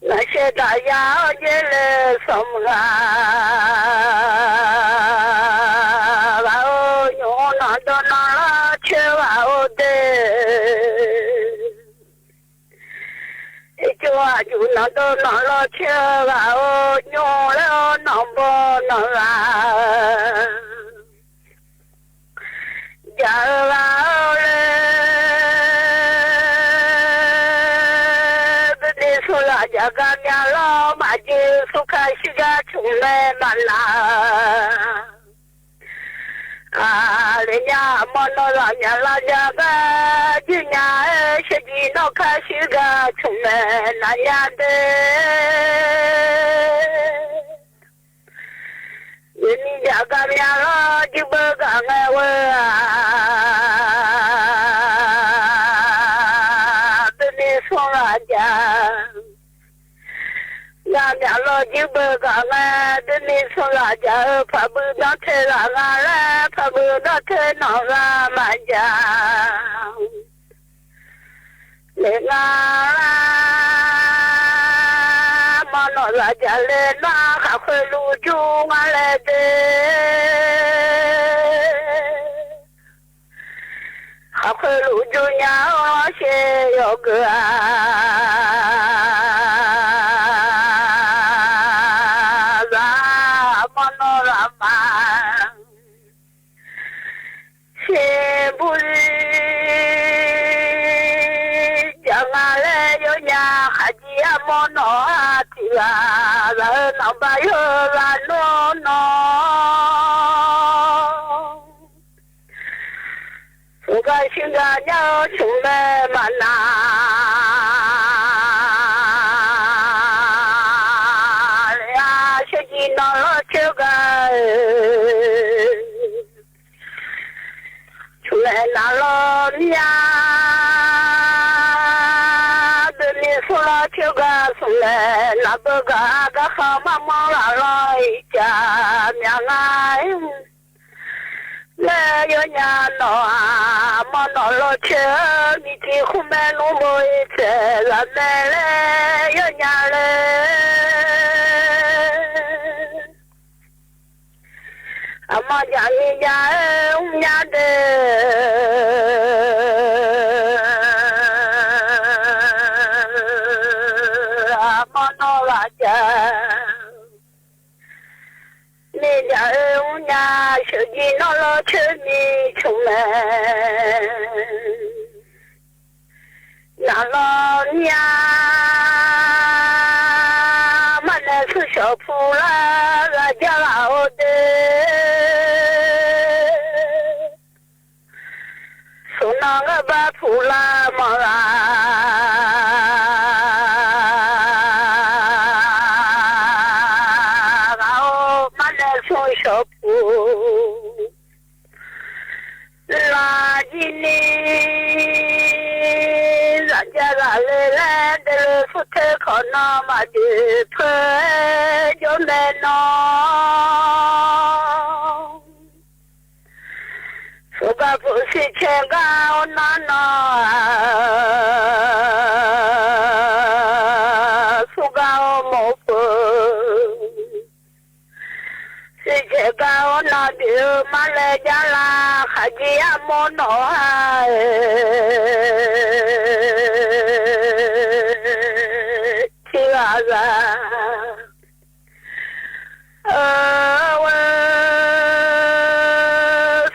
Ngaqshaeq daqya-awr jaerle sanqmuiq ghaq ghaq-or, nymq-mr nanqdawr nanqlawr coer ghaq-or de. Ircuf aqjuq nanqdawr nanqlawr coer ghaq-or, nymr laer-awr nanqbaw nanqghaq jaq-eu ghaq-or le. Beubi smrlaf jaqgar myavlawr maqjeq, smrkar shirgar cmq mae maqnaq. Aqle nya mawrnan zaqmyaq lavjav gar jir nya-aer, sheuqjiq nawr kar shirgar cmq mae naqnya de. Yawqni jaqgar myavlawr jirbeu gaq ngae ghoe-aq, beubi ghaq jaq. Ngaq myaq lawr juir beu gaq nga, dui ni smr ghaq jaq-eu paqbui danr te ghaq nga laer, paqbui danr te nawq ghaq maqjaq. Naeq nga laer, mawrnawq ghaq jaq le nar, khaqkhoe luf jur nga laer de. Khaqkhoe luf jur nya-awr sher yawqgeuq-a. Zaq mawrnawq ghaq ma. Sher bur jaq nga laer yawnya, khaqjir armawr nawq-a tiq ghaq zaq-eu nawq ba yawr-eu zaq nmr nawr. Smq gar shir gar nyar-eu smq mae maqnav. Laer-a sheuqjir nawr lawr coer gar-eu. Smq laeq navlawr mir-a. Dui ni smr lawr coer gar smq laeq nav beu gaq-a, garkhanq marmawr laf lawr-iq caf myaq nga-ir. Laer yawnya nawq-aq, mawrnawq lawr coer-eu miqtiq khur maernmr bo-ir tsaeq zaq mae laer yawnya laer. Aqma jaq ni jav-aer mr nyar de. Aqma nawr ghaq jaq. Ni jaq-eu mrnya sheuqjir nawr lawr coer ni tsmq mae. Naqlawr mya marnae smrshawq puq lar ghaq jar ghaq-eu de. Smq nan ngar bar puq lar manq ghaq. Ghaq-or marnae smrshawq puq lar jir ni, zaq ja ghaq le laer daefle smrter kawq nan maqjeq peur-aer jawr mae nawr. Smrgar puq shircae gar-awr nar nan-aq, smrgar-awr mawf-eu peuq. Shircae gar-awr nan bif-eu marlaer jar lar khaqjir armawr nawq-a-e. Tiqghaq ghaq-eu,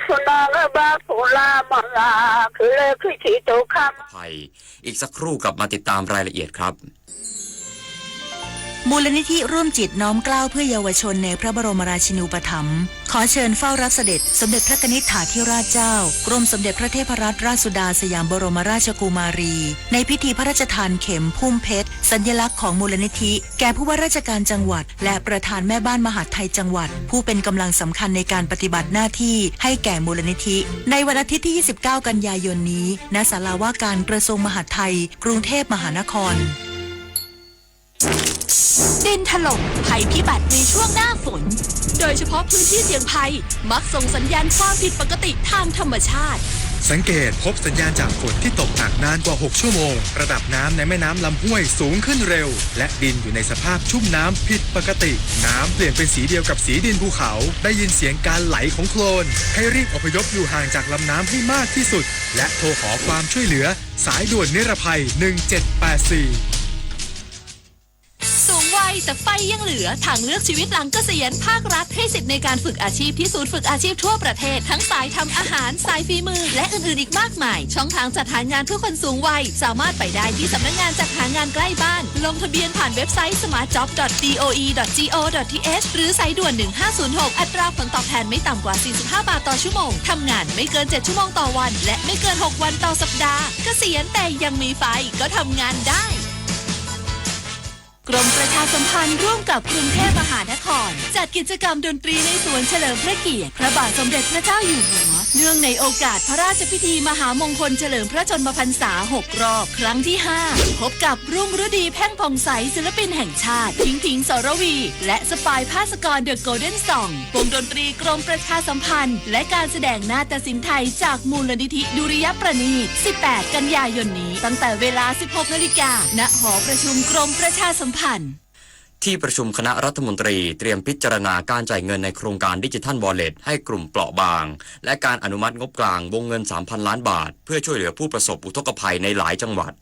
smq nan ngar bar puq lar manq ghaq, kuiqle kuiqtiq tov kar ma. อีกสักครู่กลับมาติดตามรายละเอียดครับ มูลนิธิร่วมจิตน้อมเกล้าเพื่อเยาวชนในพระบรมราชินูปถัมภ์ ขอเชิญเฝ้ารับเสด็จสมเด็จพระกนิษฐาธิราชเจ้า กรมสมเด็จพระเทพรัตนราชสุดาสยามบรมราชกุมารี ในพิธีพระราชทานเข็มพุ่มเพชร สัญลักษณ์ของมูลนิธิ แก่ผู้ว่าราชการจังหวัด และประธานแม่บ้านมหาดไทยจังหวัด ผู้เป็นกำลังสำคัญในการปฏิบัติหน้าที่ให้แก่มูลนิธิ ในวันอาทิตย์ที่ ยี่สิบเก้า กันยายนนี้ ณ ศาลาว่าการกระทรวงมหาดไทย กรุงเทพมหานคร ดินถล่ม ภัยพิบัติในช่วงหน้าฝน โดยเฉพาะพื้นที่เสี่ยงภัย มักส่งสัญญาณความผิดปกติทางธรรมชาติ สังเกตพบสัญญาณจากฝนที่ตกหนักนานกว่า หก ชั่วโมง ระดับน้ำในแม่น้ำลำห้วยสูงขึ้นเร็ว และดินอยู่ในสภาพชุ่มน้ำผิดปกติ น้ำเปลี่ยนเป็นสีเดียวกับสีดินภูเขา ได้ยินเสียงการไหลของโคลน ให้รีบอพยพอยู่ห่างจากลำน้ำให้มากที่สุด และโทรขอความช่วยเหลือ สายด่วนนิรภัย หนึ่งเจ็ดแปดสี่ สูงวัยแต่ไฟยังเหลือ ทางเลือกชีวิตหลังเกษียณ ภาครัฐให้สิทธิ์ในการฝึกอาชีพที่ศูนย์ฝึกอาชีพทั่วประเทศ ทั้งสายทำอาหาร สายฝีมือ และอื่นๆอีกมากมาย ช่องทางจัดหางานเพื่อคนสูงวัย สามารถไปได้ที่สำนักงานจัดหางานใกล้บ้าน ลงทะเบียนผ่านเว็บไซต์ สมาร์ทจ็อบ ดอท ดี โอ อี ดอท จี โอ ดอท ที เอช หรือสายด่วน หนึ่งห้าศูนย์หก อัตราผลตอบแทนไม่ต่ำกว่า สี่สิบห้า บาทต่อชั่วโมง ทำงานไม่เกิน เจ็ด ชั่วโมงต่อวัน และไม่เกิน หก วันต่อสัปดาห์ เกษียณแต่ยังมีไฟก็ทำงานได้ กรมประชาสัมพันธ์ร่วมกับกรุงเทพมหานคร จัดกิจกรรมดนตรีในสวนเฉลิมพระเกียรติพระบาทสมเด็จพระเจ้าอยู่หัว เนื่องในโอกาสพระราชพิธีมหามงคลเฉลิมพระชนมพรรษาหกรอบครั้งที่ห้า พบกับรุ่งฤดี แพ่งผ่องใส ศิลปินแห่งชาติ ผิงผิง สรวี และสปาย ภาสกร The Golden Song วงดนตรีกรมประชาสัมพันธ์ และการแสดงนาฏศิลป์ไทยจากมูลนิธิดุริยประณีต สิบแปด กันยายนนี้ ตั้งแต่เวลา สิบหกนาฬิกา ณ หอประชุมกรมประชาสัมพันธ์ ที่ประชุมคณะรัฐมนตรีเตรียมพิจารณาการจ่ายเงินในโครงการดิจิทัลวอลเล็ตให้กลุ่มเปราะบาง และการอนุมัติงบกลางวงเงิน สามพันล้านบาท เพื่อช่วยเหลือผู้ประสบอุทกภัยในหลายจังหวัด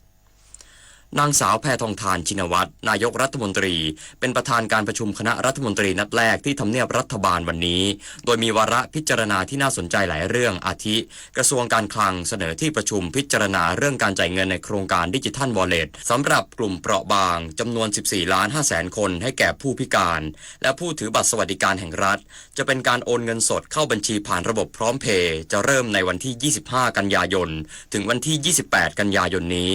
นางสาวแพทองธาร ชินวัตร นายกรัฐมนตรี เป็นประธานการประชุมคณะรัฐมนตรีนัดแรกที่ทำเนียบรัฐบาลวันนี้ โดยมีวาระพิจารณาที่น่าสนใจหลายเรื่อง อาทิ กระทรวงการคลังเสนอที่ประชุมพิจารณาเรื่องการจ่ายเงินในโครงการดิจิทัลวอลเล็ต สำหรับกลุ่มเปราะบางจำนวน สิบสี่ล้านห้าแสนคน ให้แก่ผู้พิการ และผู้ถือบัตรสวัสดิการแห่งรัฐ จะเป็นการโอนเงินสดเข้าบัญชีผ่านระบบพร้อมเพย์ จะเริ่มในวันที่ ยี่สิบห้ากันยายน ถึงวันที่ ยี่สิบแปดกันยายนนี้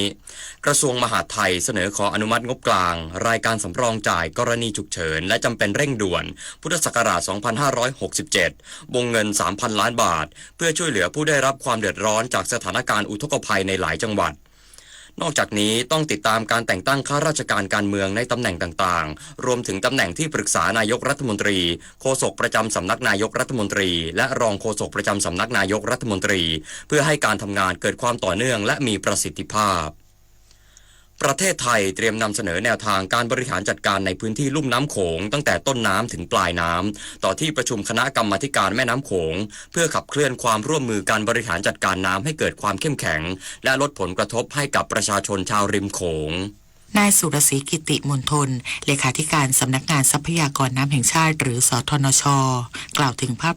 กระทรวงมหาดไทยเสนอขออนุมัติงบกลางรายการสำรองจ่ายกรณีฉุกเฉินและจำเป็นเร่งด่วน พุทธศักราช สองพันห้าร้อยหกสิบเจ็ด วงเงิน สามพันล้านบาท เพื่อช่วยเหลือผู้ได้รับความเดือดร้อนจากสถานการณ์อุทกภัยในหลายจังหวัด นอกจากนี้ต้องติดตามการแต่งตั้งข้าราชการการเมืองในตำแหน่งต่างๆ รวมถึงตำแหน่งที่ปรึกษานายกรัฐมนตรี โฆษกประจำสำนักนายกรัฐมนตรี และรองโฆษกประจำสำนักนายกรัฐมนตรี เพื่อให้การทำงานเกิดความต่อเนื่องและมีประสิทธิภาพ ประเทศไทยเตรียมนำเสนอแนวทางการบริหารจัดการในพื้นที่ลุ่มน้ำโขงตั้งแต่ต้นน้ำถึงปลายน้ำ ต่อที่ประชุมคณะกรรมาธิการแม่น้ำโขง เพื่อขับเคลื่อนความร่วมมือการบริหารจัดการน้ำให้เกิดความเข้มแข็ง และลดผลกระทบให้กับประชาชนชาวริมโขง นายสุรศรี กิติมณฑล เลขาธิการสำนักงานทรัพยากรน้ำแห่งชาติ หรือ สทนช กล่าวถึงภาพ